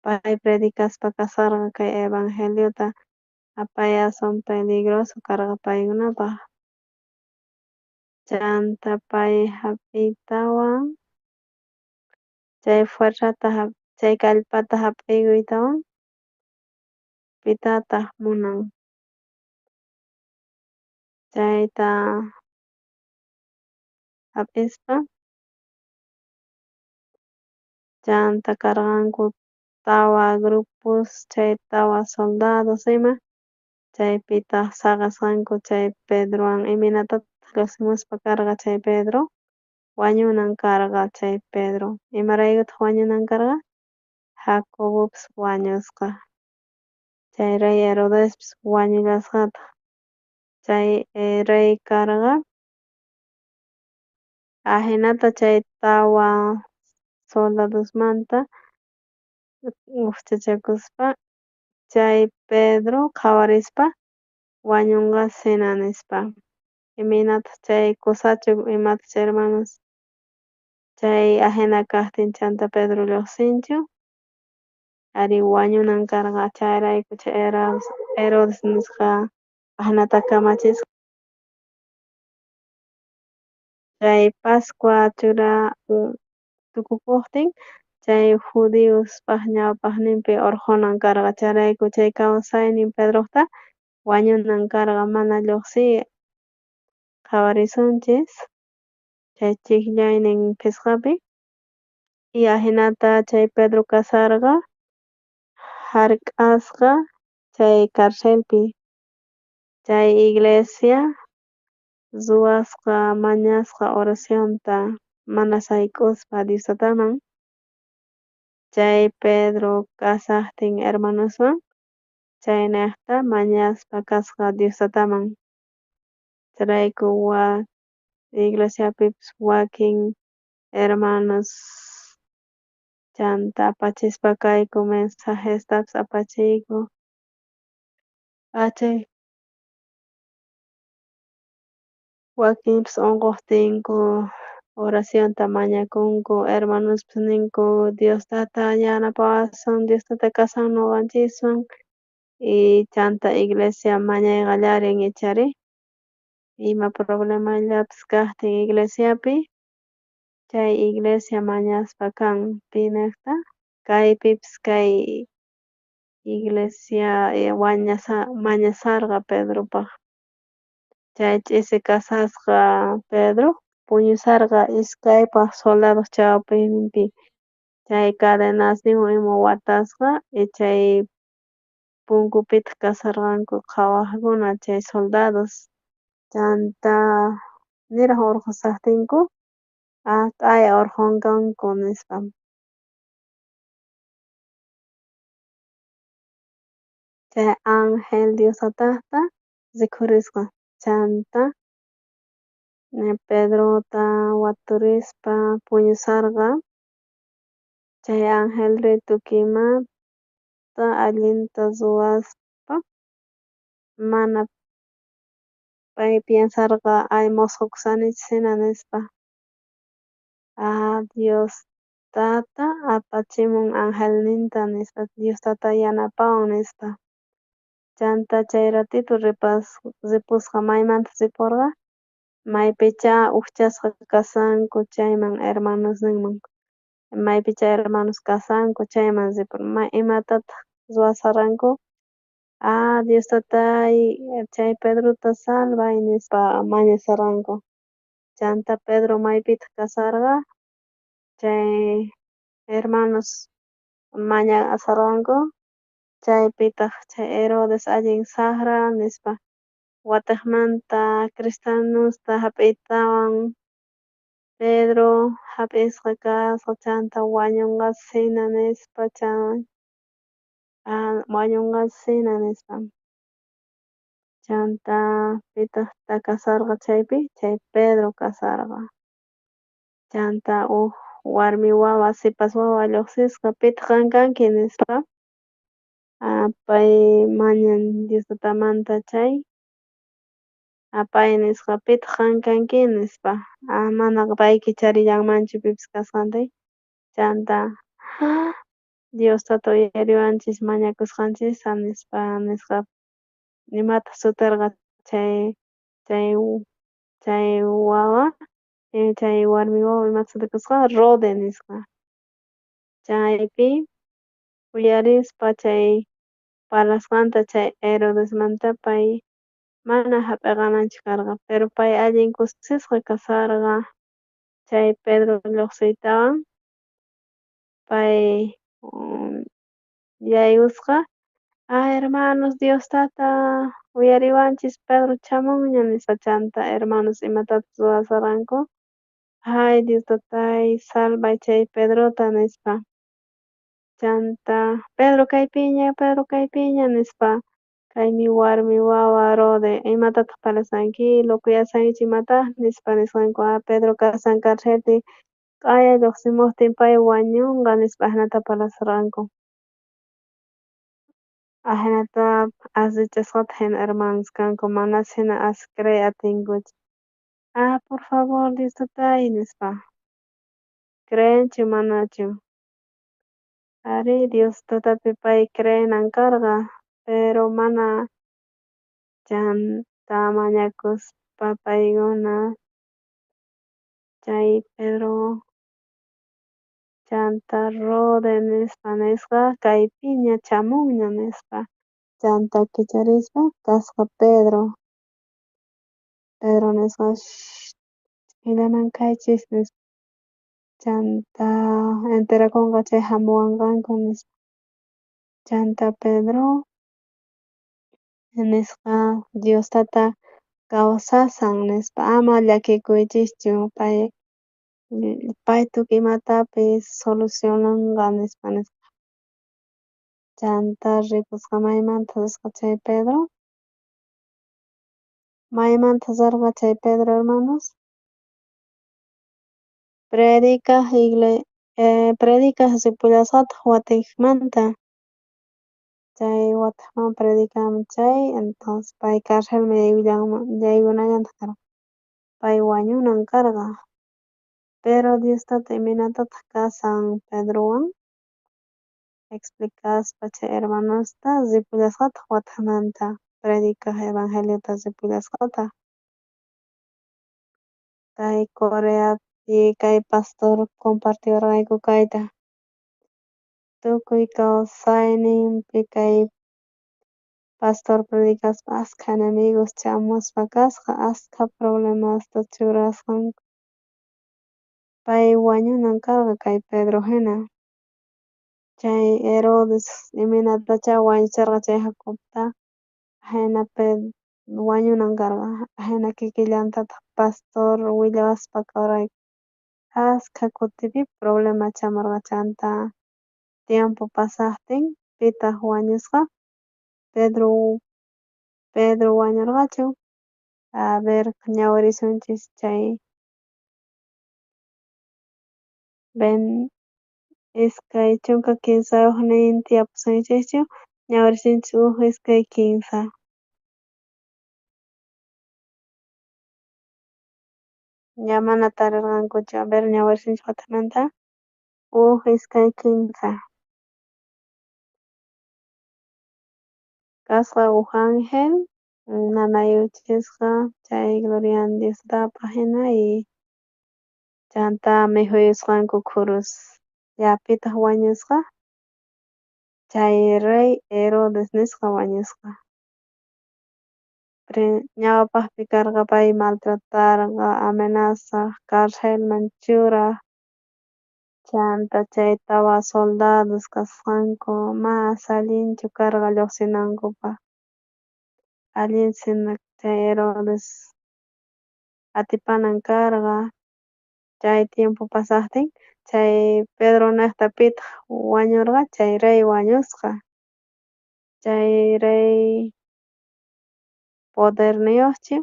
pay predicaspa kasharqa kay evangeliota apay aswan peligroso karqa paykunapaj chanta pay jap'iytawan chay fuerzata chay kallpata jap'iykuytawan pitataj munan chayta jap'ispa chanta karqanku tawa grupos chay tawa soldados ima chaypitaj saqesqanku chay Pedrowan imaynatataj llojsimuspa karqa chay Pedro wañunan karqa chay Pedro imaraykutaj wañunan karqa Jacobopis wañusqa chay rey Herodespis wañullasqataj chay rey karqa ajinata chay tawa soldadosmanta ujchachakuspa chay Pedro qhawarispa wañunqasina nispa imaynataj chay kusachu imatach hermanos chay ajina kajtin chanta Pedro llojsinchu arí wañunan karqa chayrayku chay Herodes nisqa ajinata kamachisqa chay Pascua chura tukukojtin chay judiospaj ñawpajninpi orqhonan karqa chayrayku chay kawsaynin Pedrojta wañunan karqa mana llojsiy qhawarisunchis chay chijllaynin phisqapi y ajinata chay Pedro kasharqa jark'asqa chay carcelpi chay iglesia ruwasqa mañasqa oracionta mana sayk'uspa Dios tataman chay Pedro kasajtin hermanoswan chaynejta mañaspa kasqa Dios tataman chayrayku waj iglesiapipis wakin hermanos chanta apachispa kayku mensajestapis apachiyku chay wakinpis onqojtinku oracionta mañakunku hermanospis ninku Dios tata yanapawasun Dios tata kasan noqanchiswan y chanta iglesia mañay qallarin ichari ima problemallapis kajtin iglesiapi chay iglesia mañaspa kan pinejta kaypipis kay iglesia mañasarqa Pedropaj chay ch'isi kasasqa Pedro puñusarqa iskaypaj soldados chawpinpi chay cadenasninwan ima watasqa y chay punkupitaj kasharqanku qhawajkuna chay soldados chanta niraj orqhoshajtinku q'aya orqhonqanku nispa. Chay ángel Dios tatajta rikhurisqa chanta Pedrota waturispa puñusharqa chay angelri tukuy imata allinta ruwaspa mana pay piensarqa ay mosqokushanichisina nispa Dios tata apachimun angelninta nispa Dios tata yanapawan nispa chanta chay ratito ripusqa maymanta riporqa maypichá ujchasqa kashanku chayman hermanosninman maypichá hermanos kashanku chayman riporqa imatataj ruwasharqanku Dios tatay chay Pedrota salvay nispa mañasharqanku chanta Pedro maypitaj kasharqa chay. Hermanos mañasarqanku, chaypitaj chay Herodes allin sajra nispa watejmanta cristianosta jap'iytawan Pedro jap'isqa kasqa chanta wañonqasina nispa wañonqasina nispa. Chanta pitaj kasarqa chaypi chay Pedro kasarqa. Chanta uj warmi wawa sipas wawa llojsisqa pitaq qan kanki nispa. Pay mañan Dios tatamanta chay pay nisqa pitaq qan kanki nispa. Mana pay kicharillanmanchu pipis kasqanta. Chanta Dios tata uyariwanchis mañakusqanchista nispa nisqa. Imataq suterqa chay chay chay wawa chay warmi wawa imataq sutikusqa Rode nisqa. Chaypi uyarispa chay parlasqanta chay Herodesmanta pay mana jap'eqananchu karqa pero pay allin kusisqa kasarqa chay Pedro llojsiytawan pay yaykusqa hermanos Dios tata uyariwanchis Pedro chamunña nispa chanta hermanos imatataq ruwasarqanku ay Dios tatay salvay chay Pedrota nispa. Chanta Pedro kaypiña Pedro kaypiña nispa kaymi warmi wawa Rode imatataq parlasanki locoyasankichu imataq nispa nisqanku Pedro kasan carcelpi q'aya llojsimojtin pay wañunqa nispa ajinata parlasarqanku. Ajinata asichasqata jina hermanos kanku manas jina as creey atinkuchu. Por favor Dios tatay nispa. Creenchu manachu. Arí Dios tatapi pay creenan karqa pero mana chanta mañakuspa paykuna chay Pedro chanta Rode nispa nisqa kaypiña chamunña nispa. Chanta kicharispa kasqa Pedro. Pedro nisqa ch'illaman kaychis nispa. Chanta enterakunqa chay jamuwanqanku nispa. Chanta Pedro nisqa Dios tata kawsasan nispa ama llakikuychischu pay pay tukuy imatapis solucionanqa nispa nisqa. Chanta ripusqa maymanta risqa chay Pedro. Maymanta risqa chay Pedro hermanos. Predicaj predicaj ripullasqataq watejmanta. Chay watejman predicanman chay entonces pay carcelman yaykunallantaq karqa. Pay wañunan karqa. Pero Dios tata imaynatataq kasan Pedrowan explicaspa chay hermanosta ripullasqataq watejmanta predicaj evangeliota ripullasqataq. Kay Coreapi kay pastor compartiwarqayku kayta. Tukuy kawsayninpi kay pastor predicaspa askha enemigos chamuspa kasqa askha problemasta churasqanku. Pay wañunan karqa kay Pedro jina. Chay Herodes imaynatachá wañucherqa chay Jacobta jina wañunan karqa jina kikillantataq pastor willawaspa kawarqayku. Askha kutipi problema chamurqa chanta tiempo pasajtin pitaq wañusqa Pedro Pedro wañurqachu. A ver ñawirisunchis chay ven 23 tiyapusunchikchu ñawirisunchis 1 2 3. Ya mana tarirqankuchu. A ver ñawirisunchik watejmanta 1 2 3. Kasqa uj ángel nanayuchisqa chay glorian Dios tatapaj jina y chanta mikhuyusqanku khurus. Ya pitaq wañusqa chay rey Herodes nisqa wañusqa. Ñawpajpi karqa pay maltratarqa amenazaj carcelman churaj. Chanta chay tawa soldados kasqanku mas allinchu karqa llojsinankupaj. Allinsina chay Herodes atipanan karqa. Chay tiempo pasajtin chay Pedronejta pitaj wañorqa, chay rey wañusqa. Chay rey poderniyojchu.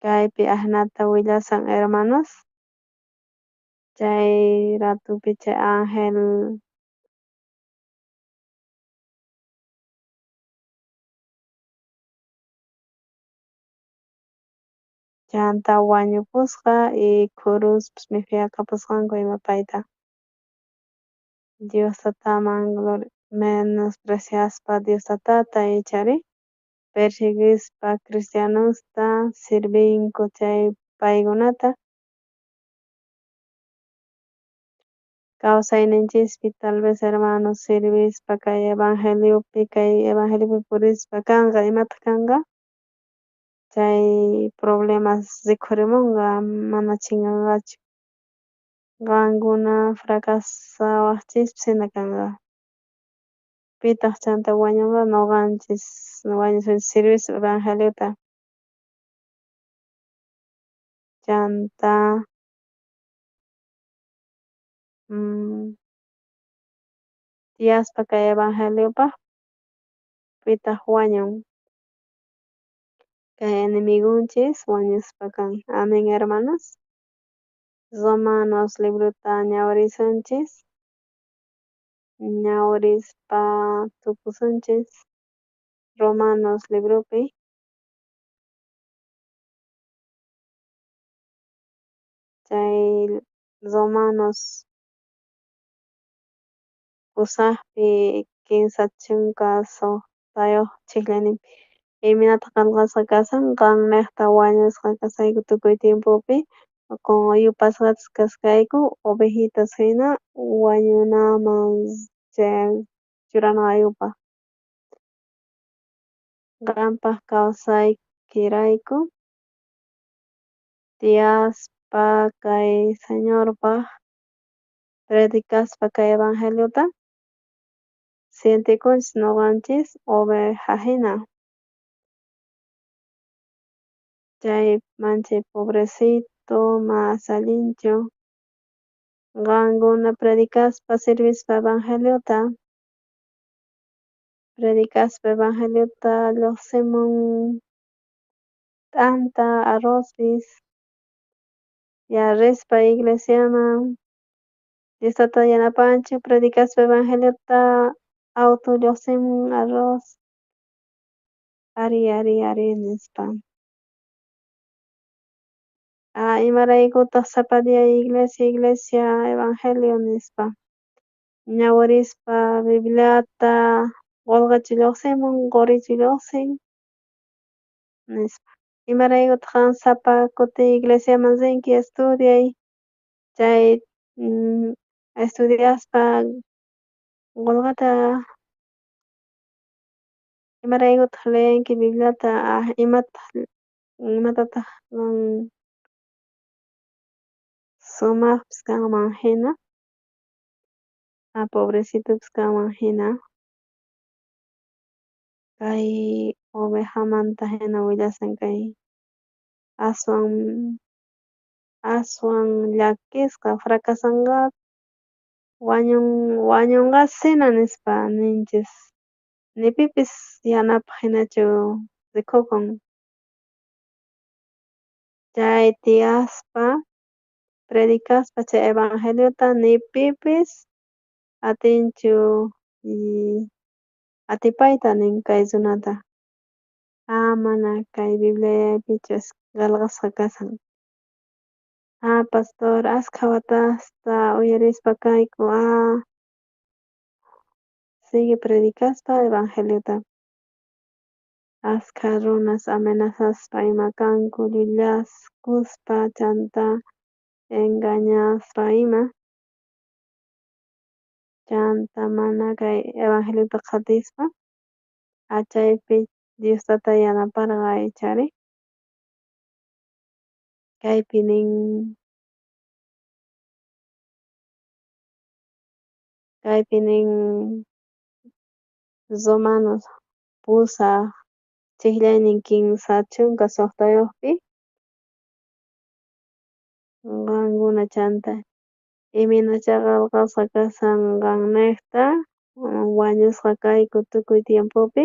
Kaypi ajinata willasan hermanos. Chay ratupi chay ángel chanta wañupusqa y khuruspis mikhuyakapusqanku ima payta. Dios tataman menospreciaspa Dios tatata ichari persiguispa cristianosta sirvinku chay paykunata. Kawsayninchispi tal vez hermanos sirvispa kay evangeliopi purispa kanqa imataq kanqa chay problemas rikhurimunqa mana chinkanqachu. Qankuna fracasawajchispis jina kanqa. Pitaq chanta wañunqa noqanchis wañusunchis sirvispa evangeliota. Chanta tiyaspa kay evangeliopaj pitaq wañun. Kay enemigonchis wañuspa kan. Amén hermanos. Romanos librota ñawirisunchis. Ñawirispa tukusunchis Romanos libropi. Chay Romanos pusajpi 36 chhijllayninpi imaynataq qelqasqa kashan qannejta wañusqa kashayku tukuy tiempopi yupasqachus kasqayku ovejitas jina wañunaman churanaykupaj. Qanpaj kawsaykirayku tiyaspa kay Señorpaj predicaspa kay evangeliota sientekunchis noqanchis oveja jina. Chay manchay pobrecito mas allinchu qankuna predicaspa sirvispa evangeliota. Predicaspa evangeliota llojsimun t'anta arrozpis ya rispa iglesiaman Dios tata yanapanchu predicaspa evangeliota auto llojsimun arroz ari ari ari nispa. Ah, imaraykutaq sapa día iglesia iglesia evangelio nispa. Ñawirispa Bibliata qolqechu llojsimun qorichu llojsin nispa. Imaraykutaq qan sapa kuti iglesiaman rinki estudiay chay estudiaspa qolqeta imaraykutaq leenki Bibliata imatataq sumajpis kanman jina pobrecitopis kanman jina kay ovejamanta jina willasan kay aswan llakisqa fracasanqa wañunqasina nispa ninchis ni pipis yanapaj jinachu rikukun. Chay tiyaspa predicaspa chay evangeliota ni pipis atinchu atipayta nin kay runata. Ah, mana kay Bibliapichu qelqasqa kashan. Ah, pastor askha watasta uyarispa kayku. Ah, sigue predicaspa evangeliota. Askha runas amenazaspa ima kanku llullaskuspa chanta engañaspa ima. Chanta mana kay evangeliota qhatispa chaypi Dios tata yanaparqa ichari. Kaypi nin. Kaypi nin Romanos 8 chijllaynin 36pi qankuna chanta imaynachá qelqasqa kashan qannejta wañusqa kayku tukuy tiempopi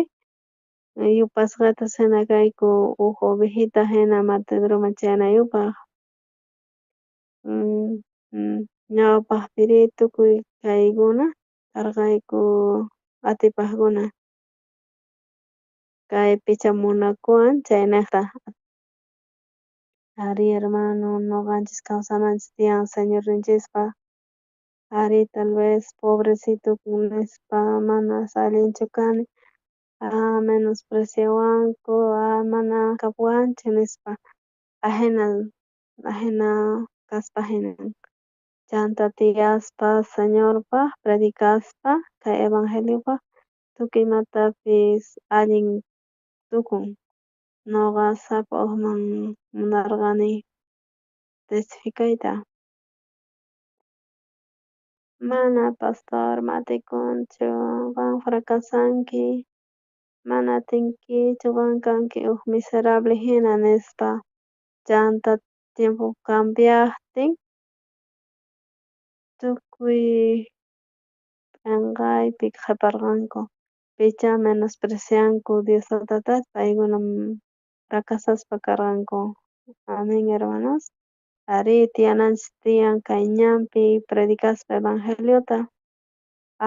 yupasqatas hina kayku uj ovejita hina mataderoman chayanayupaj. Ñawpajpirí tukuy kaykuna karqayku atipajkuna. Kaypicha munakuwan chaynejta. Arí, hermano, noqanchis kawsananchis tiyan Señorninchispaj. Arí, tal vez pobrecito nispa manas allinchu kani, menospreciawanku, mana kapuwanchu nispa. Ajina ajina kaspa hinan. Chanta tiyaspa Señorpaj predicaspa kay evangeliopaj tukuy imatapis allin tukun. Noqa sapa ujman munarqani testificayta. Mana pastor matikunchu, qan fracasanki, mana atinkichu, qan kanki uj miserable hina nispa. Chanta tiempo cambiajtin tukuy p'enqaypi qheparqanku. Pichá menosprecianku Dios tatata paykuna fracasaspa karqanku. Amén, hermanos. Arí, tiyananchis tiyan kay ñanpi predicaspa evangeliota.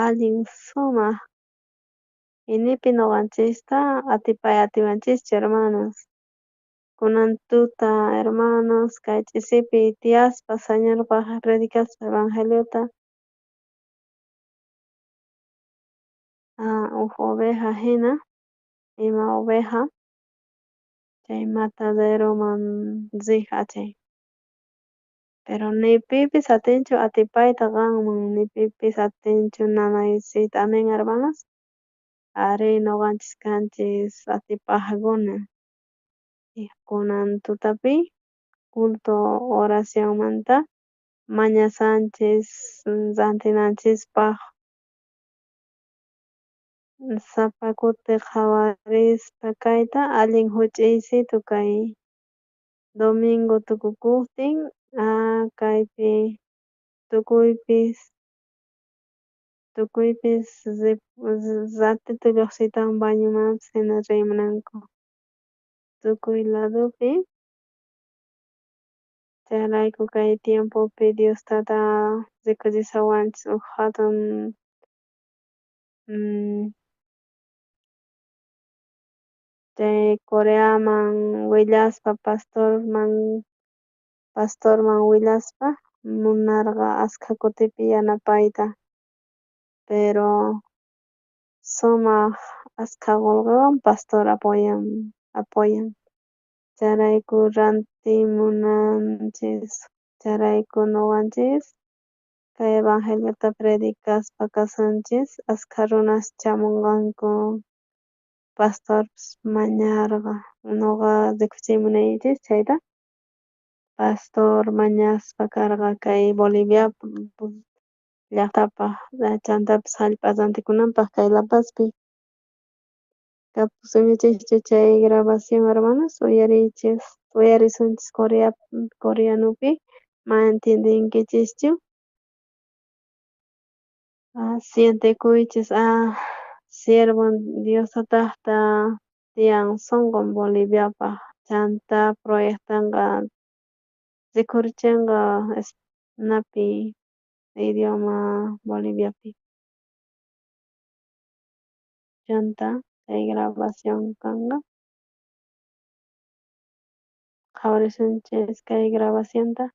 Allin sumaq. Inipi noqanchista atipay atiwanchischu, hermanos. Kunan tuta, hermanos, kay ch'isipi tiyaspa Señorpaj predicaspa evangeliota. Uj oveja hina, ima oveja, chay mataderoman rij achay. Pero ni pipis atinchu atipayta qanman, ni pipis atinchu nanaysiyta. Amén, hermanos. Arí, noqanchis kanchis atipajkuna. Kunan tutapi culto oracionmanta mañasanchis rantinanchispaj sapa kuti qhawarispa kayta allin huch'iysitu kay domingo tukukujtin kaypi tukuypis ratito lluqsiytawan bañomanpis hina rimunanku tukuy ladopi. Chayrayku kay tiempopi Dios tata rikuchishawanchis uj hatun chay Coreaman willaspa pastorman willaspa munarqa askha kutipi yanapayta, pero sumaq askha qolqewan pastor apoyan. Chayrayku rantimunanchis, chayrayku noqanchis kay evangeliota predicaspa kasunchis, askha runas chamunqanku. Pastorpis mañarqa, noqa rikuchiy munaychis chayta. Pastor mañaspa karqa kay Bolivia llaqtapaj chantapis jallp'a rantikunanpaj kay La Pazpi. Kapusunchischu chay grabación, hermanos? Uyariychis, uyarisunchis coreanopi, ma entiendenkichischu. Sientekuychis, siervo Dios tatajta tiyan sonqon Boliviapaj, chanta proyectanqa rikhurichinqa napi idioma Boliviapi. Chanta chay grabación kanqa. Qhawarisunchis kay grabacionta.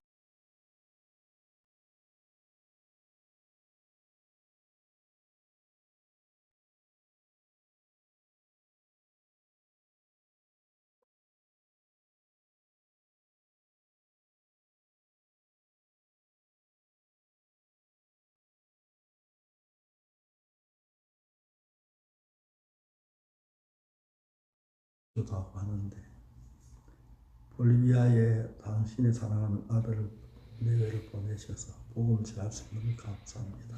하는데 볼리비아에 당신의 사랑하는 아들을 내외를 보내셔서 복음 전할 수 있는 감사합니다.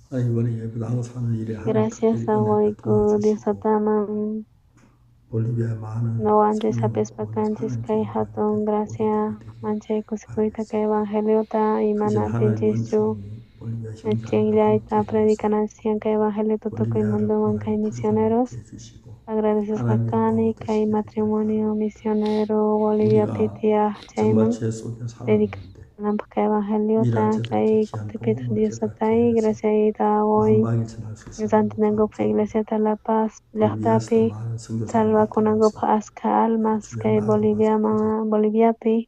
하나님 이번에 예배당 사는 일에 하나님 Gracias 특별히 은혜를 qoyku Dios 도와주시고 Tataman 볼리비아 많은 noqanchis 성령 hap'ispa 구원 kanchis 사는 kay 주님 hatun 가운데 gracia 모이게 되기를 manchay kusikuyta kay 바라겠습니다. evangeliota 그전 imana 하나님 atinchischu 원수님이 볼리비아 형제들과 ch'inllayta 함께 하셔서 predicananchis tiyan kay evangeliota tukuy 볼리비아를 mundoman kay 구원의 불을 misioneros 해주시고 agradecesqa 하나님의 kani 영광을 kay 얻으시게 되기를 matrimonio 바랍니다. misionero Boliviapi 우리가 tiyaj chayman 정말 죄 속에 살았는데 predicananpaj kay evangeliota 미랄 죄를 kay 귀한 kutipitaq 복음을 Dios 깨닫게 Tatay 해서 graciayta qoy 만방에 전할 수 있는 rantinankupaj 감사합니다. iglesiata La Paz 볼리비아에서도 llajtapi 많은 선교사를 salvakunankupaj 만들어서 askha almas 주의 kay 나라와 Boliviaman Boliviapi.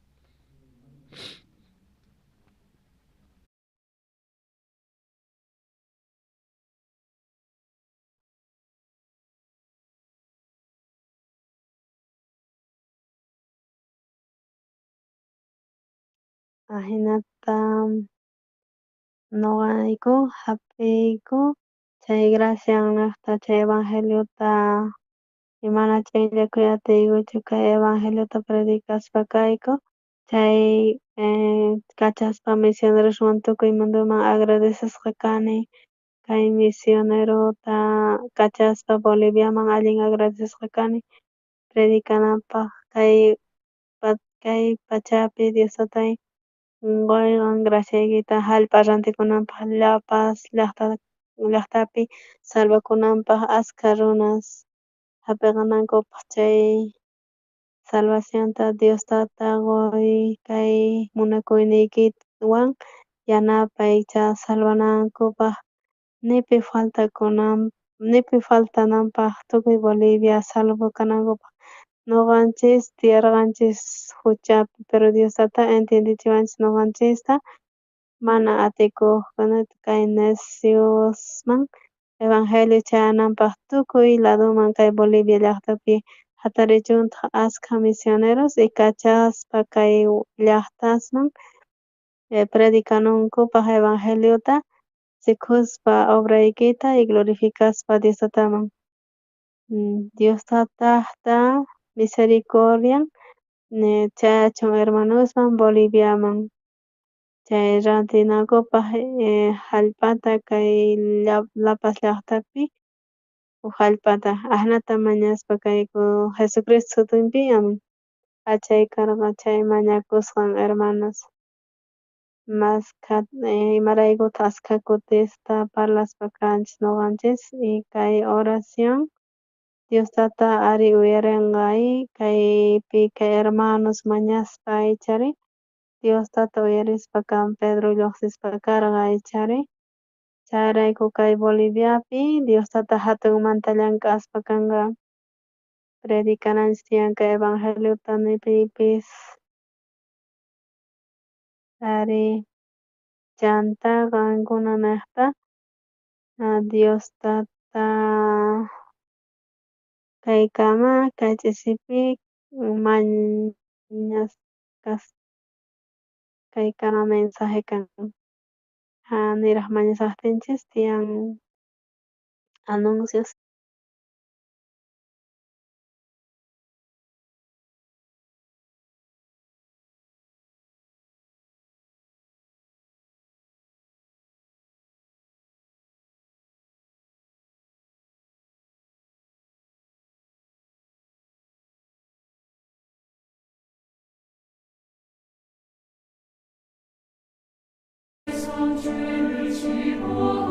Ajinata noqayku hap'iyku chay gracianejta chay evangeliota mana ch'inllakuy atiykuchu kay evangeliota predicaspa kayku chay kachaspa misioneroswan tukuy mundoman agradecesqa kani kay misionerota kachaspa Boliviaman allin agradecesqa kani predicananpaj kay kay pachapi Dios Tatay qoywan graciaykita jallp'a rantikunanpaj La Paz llajtapi salvakunanpaj askha runas hap'iqanankupaj chay salvacionta Dios Tata qoy kay munakuyniykiwan yanapay chay salvanankupaj nipi faltakunan nipi faltananpaj tukuy Bolivia salvo kanankupaj noqanchis tiyarqanchis huchapi pero Dios Tata entiendechiwanchis noqanchista mana atikuq kay neciosman evangelio chayananpaj tukuy ladoman kay Bolivia llajtapi jatarichuntaj askha misioneros y kachaspa kay llajtasman predicanankupaj evangeliota rikuspa obraykita y glorificaspa Dios Tataman. Dios Tatajta misericordian chayachun hermanosman Boliviaman chay rantinankupaj jallp'ata kay La Paz llajtapi uj jallp'ata ajinata mañaspa kayku Jesucristo sutinpi amen. Achay karqa chay mañakusqan hermanos maskha imaraykutaq askha kutista parlaspa kanchis noqanchis y kay oración Dios Tata ari uyarinqa kaypi kay hermanos mañaspa ichari Dios Tata uyarispa kan Pedro lluqsispa karqa ichari chayrayku kay Boliviapi Dios Tata hatunmanta llank'aspa kanqa predicananchis tiyan kay evangeliota nipipis ari chanta qankuna nejta Dios Tata kaykama kay ch'isipi mañasqas kaykama mensaje kan niraj mañashajtinchis tiyan anuncios. 성취를 지고